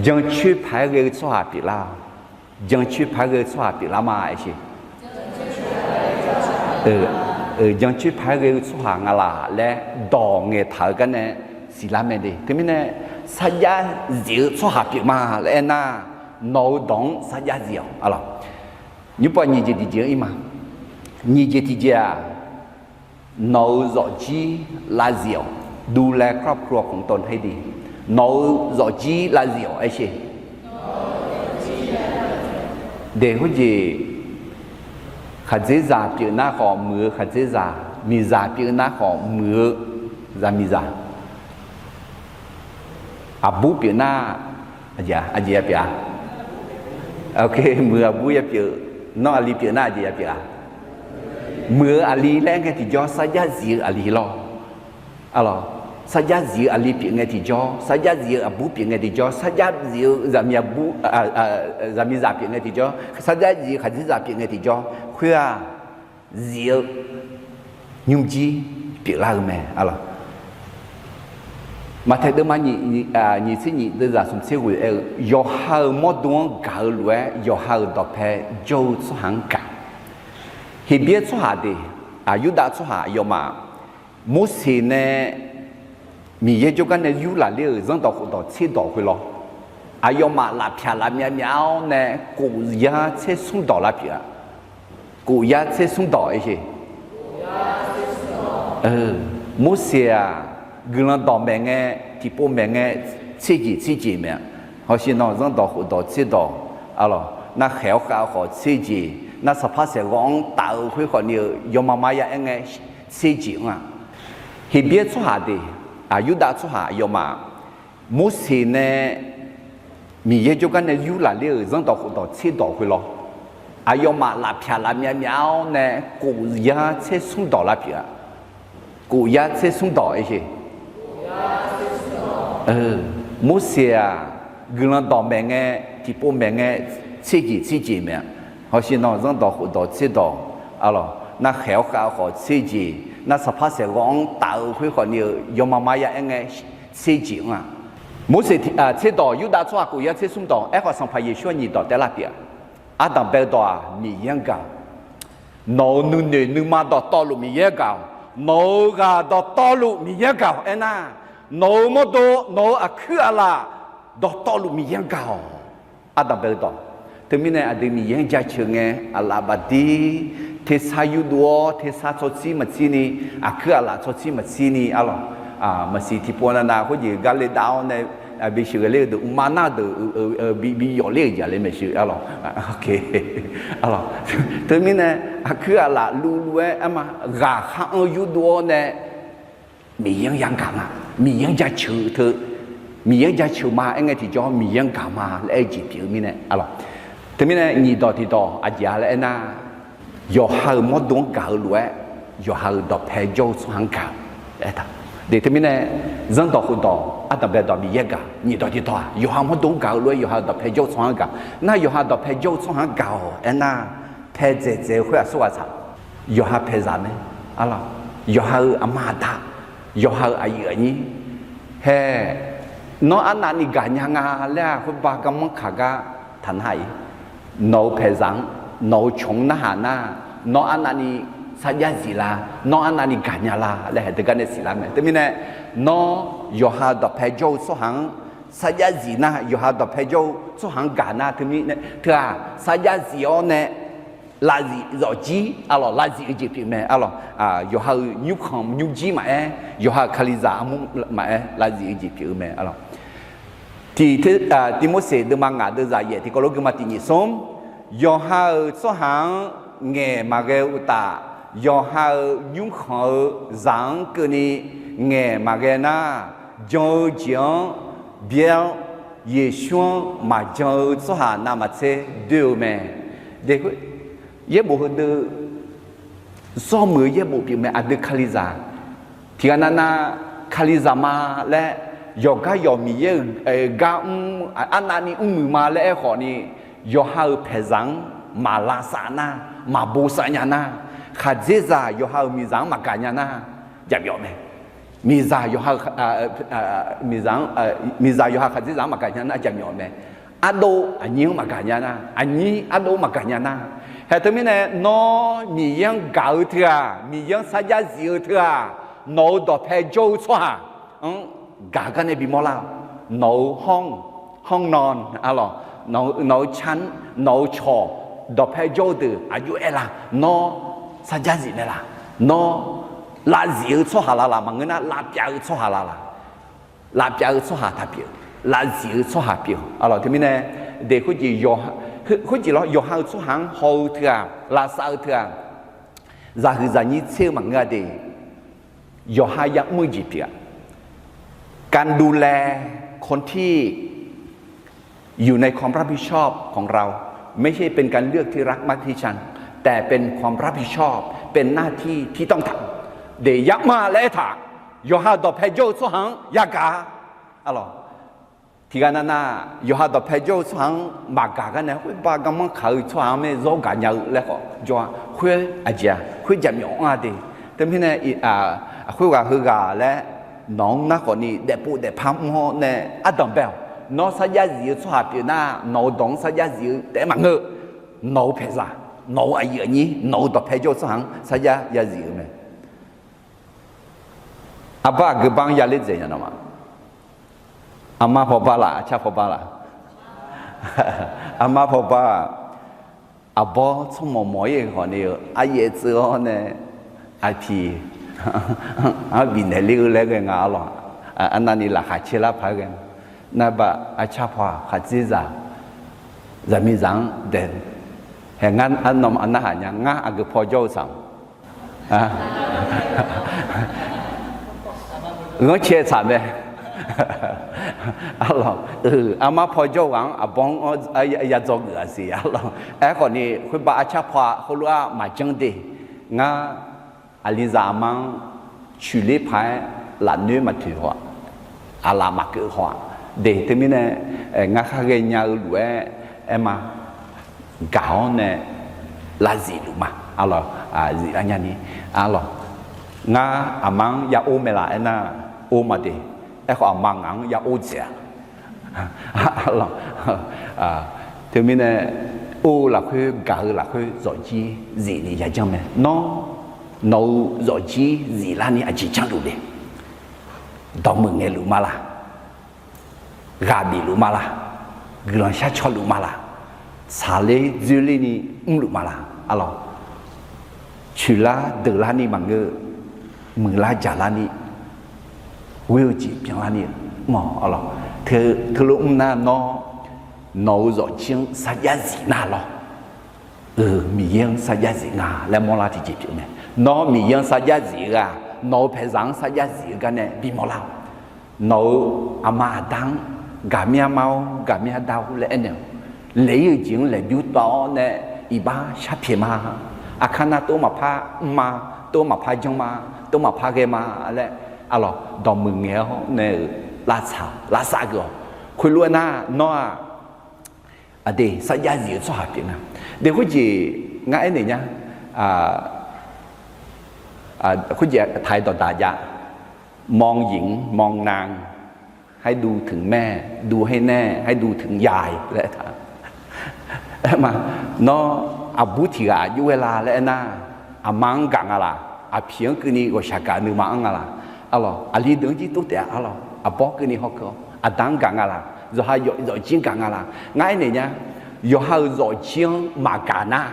Jancoer paq-aer ghae-eu tsawrhaq pyeuflar-awq. Jancoer paq-aer ghae-eu tsawrhaq pyeuflar ma aer sher. Jancoer paq-aer ghae-eu tsawrhaq nga laq laer dawq ngaeqtaq-eu gar nae siqlar mae de. Teumirnae, sarjax zif-eu tsawrhaq pyeuf ma laer aernar, nawq-eu dawq-anr sarjax zif-awq. Alawq, nymrpov nyiq jeq tiqjeq-anr ir ma. Nyiq jeq tiqjeq-aq, nawq-eu zawfjir lavzif-awq. ดูแลครอบครัวของตนให้ดี. Nawq-eu zawfjir lavzif-awq aer sher. Daeq khoerjeq, khaqdzerzaq pyeuf nar khawf muiq-eu khaqdzerzaq, miqzaq pyeuf nar khawf muiq-eu zaqmiqzaq. Aqbur pyeuf nar, aqjeq aqjeq ya pyeuf-a? Muiq-eu aqbur ya pyeuf. Nawr aqli pyeuf nar aqjeq ya pyeuf-a? Muiq-eu aqli laer ngae tiqjawr sarjax zif-eu aqli lawr. Alawq, sarjax zif-eu aqli pyeuf ngae tiqjawr, sarjax zif-eu aqbur pyeuf ngae tiqjawr, sarjax zif-eu zaqmiq aqbur, zaqmiqzaq pyeuf ngae tiqjawr, sarjax zif-eu khaqdzerzaq pyeuf ngae tiqjawr, khoer-aq, zif-eu nymrjir pyeuflar-eu mae. Alawq, Maqtaeq deuvma nyiq tser nyiq deuvzaq smq tser ghoeq aer-eu, yawqha-euq mawrdo-anr gaq-eu lof-aer yawqha-euq dawqpae jawr-eu tsawrhaq-anr gaq. Heqbyaer tsawrhaq deuq, Yurdav tsawrhaq aqyawfmaf, Morseq nae Miqyaer jawrgar nae yurlaf ler-euq zanrdawq khofdawq tserdawq khoerlawr, aqyawfmaf lafpyaq lafmyav myav-awr nae kof yar tser smr dawq lavpyeuf-a. Kof yar tser smr dawq aer sher. Morseq-aq, guiqlanq dawq maeq ngae, tiqpov maeq ngae, tserjeq tserjeq maeq-a. Hawsher nawq zanrdawq khofdawq tserdawq, alawq, nar khaeq-awr khav-eu khawf tserjeq, nar saqpar saeqghawv-anr taf-eu khoer khawfni-eu yawma maqya aer ngae, tserjeq-anr-aq, Heqbyaer tsawrhaq deuq, Yurdav tsawrhaq aqyawfmaf, Morseq nae Miqyaer jawrgar nae yurlaf ler-euq zanrdawq khofdawq tserdawq khoerlawr, aqyawfmaf lafpyaq lafmyav myav-awr nae kof yar tser smr dawq lavpyeuf-a. Kof yar tser smr dawq aer sher. Morseq-aq, guiqlanq dawq maeq ngae, tiqpov maeq ngae, tserjeq tserjeq maeq-a. Hawsher nawq zanrdawq khofdawq tserdawq, alawq, nar khaeq-awr khav-eu khawf tserjeq, nar saqpar saeqghawv-anr taf-eu khoer khawfni-eu yawma maqya aer ngae, tserjeq-anr-aq, Morseq tserdawq, Yurdav tsawrhaq kof yar tser smr dawq, aerkhawf Sanqpaq Yeqsur-anr nyiq dawq taef lavpyeuf-a. Ardanq bae-eu dawq-aq Miqyaer-anr gaq-awq. Nawq-euq nuinoeq nuima dawqtawvluf Miqyaer-anr gaq-awq. Nawq-euq ghaq dawqtawvluf Miqyaer-anr gaq-awq aernar, nawq-euq mawrdo, nawq-euq aqkuir aqlaf dawqtawvluf Miqyaer-anr gaq-awq. Ardanq bae-eu dawq. Teumirnae aqdui Miqyaer-anr jaceuq ngae, aqlaf bafdir, tersar yurdov-awr, tersar tsawrtsir maqtsirni, aqkuir aqlaf tsawrtsir maqtsirni, alawq, maqsiq tiqpov navnav khoerjeq gar le dav-awr nae, bi sheuq ghae ler-eu deuq, mqma nar-eu deuq, bi yawf ler-euq jeq le maeqshi, alawq. Teumirnae aqkuir aqlaf luvluv-aer arma ghaqkhav-anr yurdov-awr nae, Miqyaer-anr yagaq ma. Miqyaer-anr jaceuq teu, Miqyaer-anr jaceuq ma aer ngae tiqjawr Miqyaer-anr gaq ma laer aer-eu jeq pyeuf-eu mirnae, alawq. Teumirnae nyiq dawq tiqdawq aqjeq-a laer aernar, yawqha-euq mawrdo-anr gaq-eu lof-aer, yawqha-euq dawqpae jawr-eu tsawrhaq-anr gaq-eu aertaq. Deuq teumirnae, zanrdawq khofdawq ardanqbae dawq Miqyaer gaq, nyiq dawq tiqdawq-aq yawqha mawrdo-anr gaq-eu lof-aer yawqha-euq dawqpae jawr-eu tsawrhaq-anr gaq. Nar yawqha dawqpae jawr-eu tsawrhaq-anr gaq-awq. Aernar, pae dzaeqdzaeq-eu khoer aqsur ghaq tsaq, yawqha paeqzaq mae. Arlawq, yawqha-euq aqma aqda, yawqha-euq aqyuif aqnyir, hae, nawr arnavni gaqnya nga laer-aq, khoerbav garmanr kaq gar taqnar-ir. Nawq-euq paeqzaq-anr, nawq-euq cawq-anr narhaq nar, nawr arnavni sarjax zif la, nawr arnavni gaqnya la laer haeq deugar nae siqlar mae. Teumirnae, nawr yawqha dawqpae jawr-eu tsawrhaq-anr sarjax zif nar, yawqha dawqpae jawr-eu tsawrhaq-anr gaq nar, teumirnae teu-aq sarjax zif-awr nae lavzif zawqjir, arlawq, lavzif-eu jeq pyeuf mae. Arlawq, yawqha-euq nymrkhanq nymrjir maqaer, yawqha-euq Kalizaq armur maqaer, lavzif-eu jeq pyeuf-eu mae. Arlawq, Tiq, Tirmorseq deuvma ngaq deuvzaq yaef tiqkawv lof geuma tiq nyiq smr, yawqha-euq tsawrhaq-anr ngaeq maqghae-eu uqtaf, yawqha-euq nymrkhanq-eu zaq-anr keuvni ngaeq maqghae nar, jan-eu jeq-anr byaer-awr, Yeqsur-anr maqjan-eu tsawrhaq navmaqtser doer-eu mae. Yaerbof heudeuq, zawrmuiq-eu yaerbof pyeuf mae. Aqdui Kalizaq tiqghaq navnav Kalizaq ma laer, yawqgar yawq Miqyaer-euq gar mr, arnavni mrmuiq ma laer aerkhawf ni, yawqha-euq paeqzaq-anr maq lavsav nar, maq bosav nya nar, khaqdzerzaq yawqha-euq miqzaq-anr maqgaq nya nar, jaqmyawf mae. Miqzaq yawqha, miqzaq, miqzaq yawqha khaqdzerzaq-anr maqgaq nya nar jaqmyawf mae. Ardov aqnyir-anr maqgaq nya nar, aqnyir ardov-anr maqgaq nya nar. Haeq teumirnae nawr Miqyaer-anr gaq-eu teu-aq, Miqyaer-anr sarjax zif-eu teu-aq, nawq-euq dawqpae jawr-eu tsawrhaq-anr gaq gar nae bimawr lar-awq. Nawq-euq hawr, hawr nan, arlawq, nawq-euq car, nawq-euq cawq, dawqpae jawr-eu deuq aqjox aer la, nawr sarjax zif naeq la, nawr lavzif-eu tsawrhaq la laq maqngeur nar, lavpyav-eu tsawrhaq la laq. Lavpyav-eu tsawrhaq taqpyeuf, lavzif-eu tsawrhaq pyeuf. Arlawq, teumirnae, de khoerjeq, khoerjeq lawr, yawqha-euq tsawrhaq-anr haw-eu teu-aq, lavsav-eu teu-aq, zaqhuiq zaqnyir tser-eu maqngeur-a de. Yawqha ya'mr-eu jeq pyeuf-a. การดูแลคนที่ อยู่ในความรับผิดชอบของเรา ไม่ใช่เป็นการเลือกที่รักมักที่ชัง แต่เป็นความรับผิดชอบ เป็นหน้าที่ที่ต้องทำ de ya'mr-a laer aertaq, yawqha dawqpae jawr-eu tsawrhaq-anr yagaq-a. Arlawq, tiqghaq navnav yawqha dawqpae jawr-eu tsawrhaq-anr maqgaq gar nae, khoerbav garmanr kaq-eu tsawrhaq-anr mae zawr gaqnya-eu laer khawf jawr-a. Khoer aqjeq-a, khoer jaqmyawf anr-a de. Teumirnae, khoerghaq heughaq laer nawq-anr nar khawf ni daefpov daefpar mr-awr nae ardanq bae-awq. Nawr sarjax zif-eu tsawrhaq pyeuf nar, nawq-euq dawq-anr sarjax zif-eu taef-aer maqngeur. Nawq-euq paeqzaq, nawq-euq aqyuif aqnyir, nawq-euq dawqpae jawr-eu tsawrhaq-anr sarjax yazif-eu mae. Arbar aqgeu bar-anr yaler dzaeq nya nawq ma. Armar pawbar laf, arcar pawbar laf? Armar pawbar-aq, aqbawr tsawrmawq mawq-ir khawf ni-eu aryaev tseuv-awr nae, aqpiq-anr bifnaeq ler-eu laer ghae nga arlawq. Arnavni laqkhaq caer lar paq-aer ghae nga. Narbar arcar paw-aq, khaqdzerzaq, zaqmiqzaq-anr dae, hae ngar arnawm arnarhaq nya, ngar aqgeu paw jawr-eu saq-awq. Ghanrcae tsaq mae. Arlawq, armar paw jawr-eu ghaq-anr aqbawr-anr yadzaw geuf-a siq arlawq. Aerkhawf ni khoerbav arcar paw-aq heulof-aer maqjanr de. Ngar aqlizaq aqma-anr coeqler paq-aer lafnoer maqtoeq haw-aq, aqlaf maqkeuv haw-aq de. Teumirnae, ngar khar ghaenya-eu lof-aer aer ma. Gaq-awr nae lavzif luf ma. Arlawq, ziflar nyani, arlawq, ngar aqma-anr ya or mae laf aernar, or ma de. Aerkhawf aqma ngaq-anr ya or dzaeq-a. Teumirnae, or-eu lafkhoer gaq-eu lafkhoer zawqjir zifni yajanr mae. Nawr nawq-euq zawqjir ziflarni aqjeq janrluf le. Dawqmeuq ngaeqluf ma laq? Ghaq bifluf ma laq? Guiqlanq shar cawluf ma laq? Tsaqler dzoerlerni mrluf ma laq? Arlawq, coeqlar deuqlarni maqngeur, muiqlar jaqlarni, ghoer-eu jeq byanlarni mr-awq. Arlawq, teulof mr nar nawr nawq-euq zawqjir-anr sarjax zif nar lawr? Euq, Miqyaer-anr sarjax zif nga laer mawrlar tiqjeq pyeuf mae. Nawr Miqyaer-anr sarjax zif-eu ghaq, nawq-euq paeqzaq-anr sarjax zif-eu gar nae bimawr lar-awq. Nawq-euq aqma aqda-anr, gaqmya ma-or, gaqmya da-or laer aernaeq-awq. Laeq-ir-euq jeq-anr laeqbymr tawv-awr nae iqbax sharpyaeq ma. Aqkar nar tov maqpar mr ma, tov maqpar janr ma, tov maqpar ghae ma laer Arlawq, dawqmuiq ngaeq-awr nae-euq lavsav, lavsav geuf-awq. Khoerlof-aer nar, nawr-aq, aqdui sarjax zif-eu tsawrhaq pyeuf nga. Deuq khoerjeq ngar aernaeq nya, khoerjeq taq-aer dawqdaq jav, มองหญิง มองนาง ให้ดูถึงแม่ ดูให้แน่ ให้ดูถึงยาย laer aertaq. Aerma, nawr aqbur tiq ghaq aqjox ghae la laer aernar, aqma-anr gaq nga laq, aqpiq-anr keuvni ghawqshaq gaq nuima-anr nga laq. Arlawq, aqli deuq-anr jir tov taef-a. Arlawq, aqbawr keuvni hawkeuv-awr aqda-anr gaq nga laq, zawqha zawqjir-anr gaq nga laq. Ngar aernaeq nya, yawqha-euq zawqjir-anr maqgaq nar,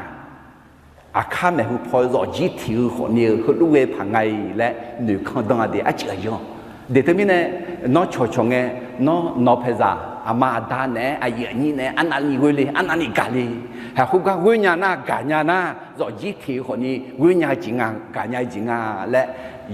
aqkar maeqhu paw zawqjir tiq-eu khawfni-eu heulof ghae paq nga-iq laer noeqkanq dan-a de, arcuiv aqyawf. Deuq teumirnae, nawr cawqcawq ngae, nawr nawq paeqzaq aqma aqda naeq-aer, aqyuif aqnyir naeq-aer, arnavni ghoe le, arnavni gaq le. Haiq khoergar ghoer nya nar, gaq nya nar, zawqjir tiq-eu khawfni ghoer nya-eu jeq nga, gaq nya-eu jeq nga laer,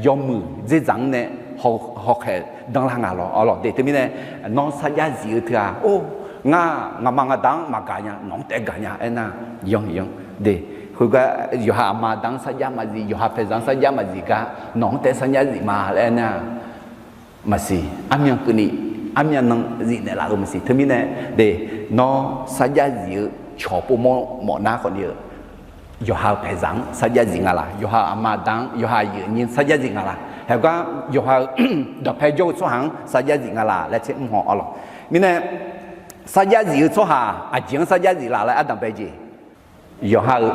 yawmuiq dzerzaq-anr nae hawkhaeq danlar nga lawq. Arlawq, deuq teumirnae, nawr sarjax zif-eu teu-aq, or, ngar ngaqma ngaqda-anr maqgaq nya, nawq-anr taef gaq nya aernar, yanr yanr de. Khoergar yawqha aqma aqda-anr sarjax maqzif, yawqha paeqzaq-anr sarjax maqzif gar nawq-anr taef sarjax zif ma laer aernar, maqsiq. Armyan keuvni, armyan nan zifnaeq laf-eu maqsiq. Teumirnae de, nawr sarjax zif-eu cawq povmawr mawf nar khawfni-eu, yawqha-euq paeqzaq-anr sarjax zif nga laq, yawqha aqma aqda-anr, yawqha aqyuif aqnyir sarjax zif nga laq. Haiq gar yawqha-euq dawqpae jawr-eu tsawrhaq-anr sarjax zif nga laq laer tser mr haw. Arlawq, mirnae sarjax zif-eu tsawrhaq aqjeq-anr sarjax zif laf laer ardanq bae jeq, yawqha-eu,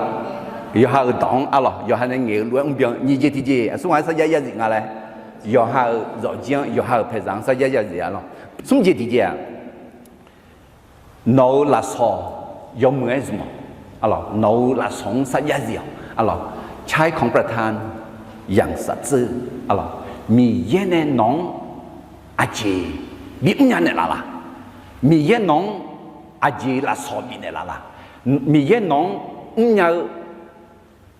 yawqha-euq dawq-anr. Arlawq, yawqha nae ngaeq-eu lof-aer mrbyan nyiq jeq tiqjeq aqsur ghaq-aer sarjax yarzif nga laer, yawqha-euq zawqjir-anr, yawqha-euq paeqzaq-anr sarjax yarzif. Arlawq, smr jeq tiqjeq-aq, nawq-euq lafsawq yawmuiq-aer zmq-awq. Arlawq, nawq-euq lafsawq-anr sarjax zif-awq. Arlawq, ใช้ของประทานอย่างสัตย์ซื่อ Arlawq, Miqyaer nae nawq-anr aqjeq bimr nya naeqlaf laq? Miqyaer nawq-anr aqjeq lafsawq bifnaeq laf laq? Miqyaer nawq-anr mrnya-eu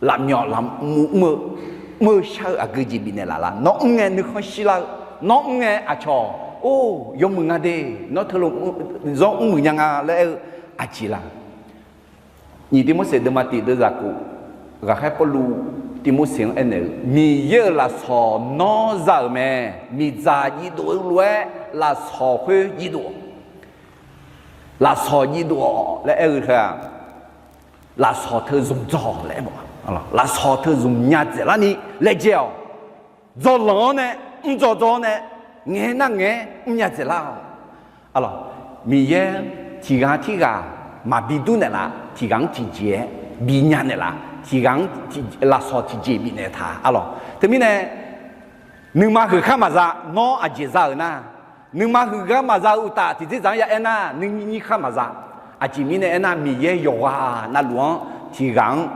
lafmyawf lafmuv mr-eu, mr-eu shar-eu aqgeu jeq bifnaeq laf laq? Nawr mr ngae nuikhanr shirlar-eu, nawr mr ngae aqcawq, or, yawmuiq nga de, nawr teulof zawr mrmuiq nya nga laer aer-eu aqjeq laq? Nyiq Tivmorseq deuvma tiq deuvzaq kof, ghaqkhaer Pawrluv Tivmorseq-anr aernaeq-eu, Miqyaer-euq lafsawq nawr za-euq mae. Miqdzaq jiv dov-eu lof-aer lafsawq khoer jiv dov-awq. Lafsawq jiv dov-awq laer aer-eu teu-aq, lafsawq teu zmq dzawq laer aer-a. Lafsawq teu zmq nya dzaeqlarni laejae-awq. Dzawlanq-anr nae, mrdzaw dzaw-anr nae, ngaeq-aer nar ngaeq-aer mrnya dzaeqlar-awq. Arlawq, Miqyaer tiq ghaq tirghaq maqbi dur naeqlaf, tiq ghaq-anr tiqjeq-aer bi nya naeqlaf, tiq ghaq-anr lafsawq tiqjeq bifnaeq taq. Arlawq, teumirnae nuima huiq khar maqza, nawr aqjeq za-euq nar, nuima huiq gar maqza-eu uqtaf tiqdzerdzaq-anr ya aer nar, nuinyir khar maqza. Aqjeq mirnae aernar, Miqyaer yawqghaq navluf-anr tiq ghaq-anr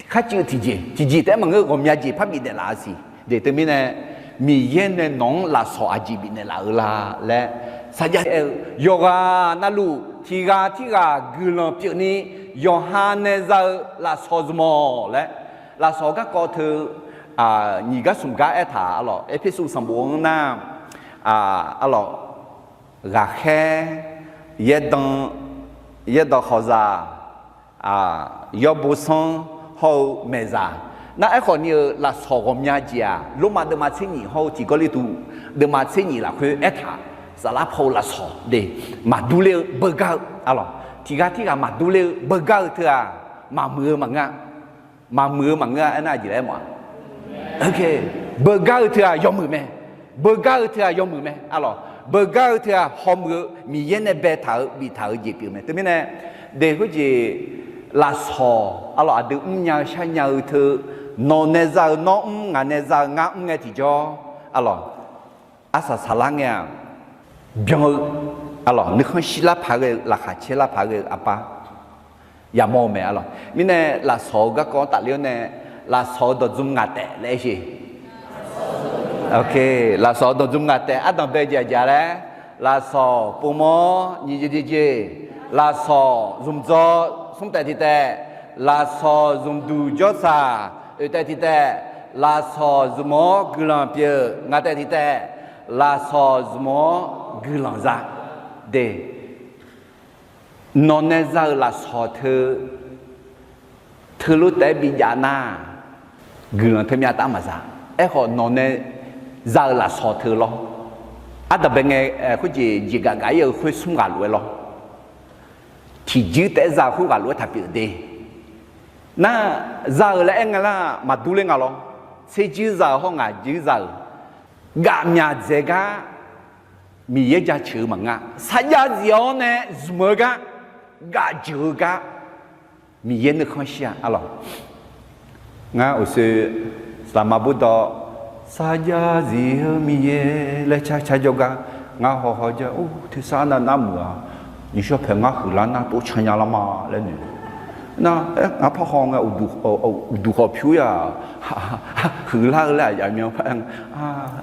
kharcuiv tiqjeq, tiqjeq taef-aer maqngeur, ghawqmya jeq parbif naeqlaf-a siq. Deuq teumirnae, Miqyaer nae nawq-anr lafsawq aqjeq bifnaeq laf-eu la laer sarjax aer-eu, yawqghaq navluf tiq ghaq tirghaq guiqlanq pyeufni yawqha nae za-eu lafsawq zmq-awq laer, lafsawq garkawv teu nyiq gar smq gar aertaq. Arlawq, Erpersu sanqbof-anr nar, arlawq, ghaqkhaer, yaerdan, yaerdawq khawqzaq, yawbo sanr hawr-eu maeqzaq. Nar aerkhawf ni-euq lafsawq ghawqmya jeq-aq, Lormav deuvma tser nyiq hawr-eu tiq Gawrliqtu deuvma tser nyiq lafkhoer aertaq. Saflar paw-eu lafsawq de, maqdur ler-eu beugar-eu, arlawq, tiq ghaq tirghaq maqdur ler-eu beugar-eu teu-aq, maqmuiq-eu maqngeur-a. Maqmuiq-eu maqngeur-a aernar, aqjeq laer mawf-a. Beugar-eu teu-aq yawmuiq mae. Beugar-eu teu-aq yawmuiq mae. Arlawq, beugar-eu teu-aq hawmuiq-eu, Miqyaer nae baetaq-eu biftaq-eu jeq pyeuf mae. Teumirnae, deuq khoerjeq lafsawq, arlawq, aqdui mrnya-eu sharnya-eu teu, nawq nae za-eu nawr mr, ngaq nae za-eu ngar mr ngae tiqjawr, arlawq, arsaq saqlar ngae-aq, byan-eu, arlawq, nuikhanr shirlar paq ghae-eu, laqkhaq caerlar paq ghae-eu aqbar yamawr-eu mae. Arlawq, mirnae lafsawq-eu garkawv-anr tafler-awr nae, lafsawq-eu dawqdzm ngaq taef laer aer sher. Lafsawq-eu dawqdzm ngaq taef ardanq bae jeq aqjeq laer, lafsawq povmawr nyiq jeq tiqjeq, lafsawq zmqdzawr smr taef tiq taef, lafsawq zmqduq jawrsaq oeq taef tiq taef, lafsawq zmq-awr guiqlanq pyeuf ngaq taef tiq taef, lafsawq zmq-awr guiqlanq za de. Nawq nae za-euq lafsawq teu, teulof taef-aer bijav nar, guiqlanq teumyav taf maqza. Aerkhawf nawq nae za-euq lafsawq teu lawr. Ardanqbae ngae, khoerjeq jeqgaf gaf-ir-eu khoer smr ghaq lof-aer lawr. Tiqjir taef-aer za-eu khoerghaq lof-aer taq pyeuf de. Nar, za-euq laer aer nga lar maqdur ler nga lawr. Tserjir za-euq hawr ngaqjir za-euq, gaf myaq dzaeq gar Miqyaer jaceuq-eu maqngeur. Sarjax zif-awr nae zmq-eu gar, gaf jeuq-eu gar, Miqyaer nuikhanr shir-a arlawq. Ngar uqshoe saqlaqma burdawv, sarjax zif-eu Miqyaer laer car car jawrgar, ngar hawhaw jar, or, tersar nav nar muiq-a, nymrshawr paeq ngar huiqlar nar tov can nya lar ma laer noeq. Nar, ngar parhaw ngae, uqduq khawf pyur-a, huiqlar-eu laer aqyawf myan par-aer,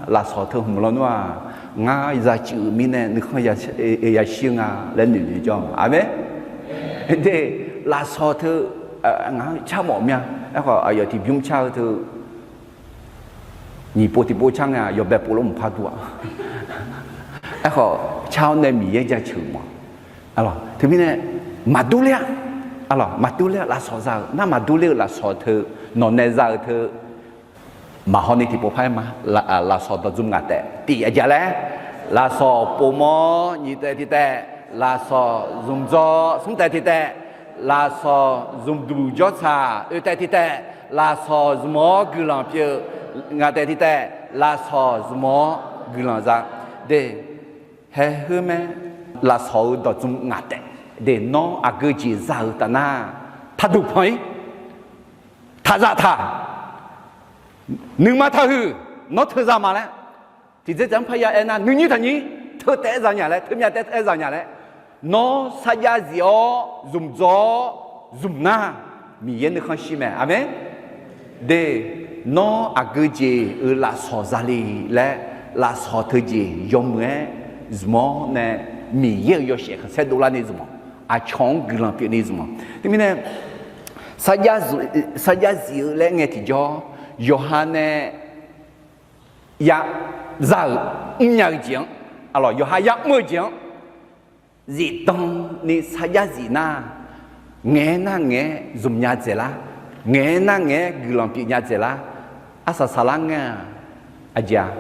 lafsawq teu hmq lawnmr-aq, ngar zaqcuif-euq mirnae nuikhanr yashir nga laer noeq noeq jawr-a. Aqmeq. De, lafsawq teu ngaq-anr car mawf mir-a. Aerkhawf aqyawf tiqbymr car-eu teu nyiq pov tiq pov car ngae-aq, yawbae pov lof mqpar dur-a. Aerkhawf car-awr nae Miqyaer jaceuq mawf-a. Teumirnae maqdur ler-a. Arlawq, maqdur ler-a. Lafsawq za-euq nar maqdur ler-eu lafsawq teu, nawq nae za-eu teu, maqhaw ni tiqpov par-aer ma. Lafsawq dawqdzmr ngaq taef tiq aqjeq laer, lafsawq povmawr nyiq taef tiq taef, lafsawq zmqdzawr smr taef tiq taef, lafsawq zmqduq jawrtsaq oe taef tiq taef, lafsawq zmq-awr guiqlanq pyeuf ngaq taef tiq taef, lafsawq zmq-awr guiqlanq za. De, haeq khoer mae, lafsawq-eu dawqdzmr ngaq taef. De, nawr aqgeu jeq za-euq taf nar, taqduq panq-ir, taqzaf taq, nuima taqhuiq, nawr teuza ma laer, tiqdzer dzaq-anr parya aernar nuinyir taqnyir, teu taef-aer za nya laer, teumyav taef-aer za nya laer, nawr sarjax zif-awr zmqdzawr-awr zmq nar, Miqyaer nuikhanr shir mae. Aqmeq. De, nawr aqgeu jeq-euq lafsawq zale laer, lafsawq teujeq yawmuiq-aer zmq-awr nae, Miqyaer-euq yawshaef khanqsaer dovlar ni zmq-awq. Aqcawq-anr guiqlanq pyeuf ni zmq-awq. Teumirnae sarjax zif-eu laer ngae tiqjawr, yawqha nae ya za-euq mrnya-eu jeq-anr, arlawq, yawqha yamr-eu jeq-anr zifdan ni sarjax zif nar, ngaeq-aer nar ngaeq-aer zmq nya dzaeqlar, ngaeq-aer nar ngaeq-aer guiqlanq pyeuf nya dzaeqlar, arsaq saqlar ngae-aq, aqjeq-aq,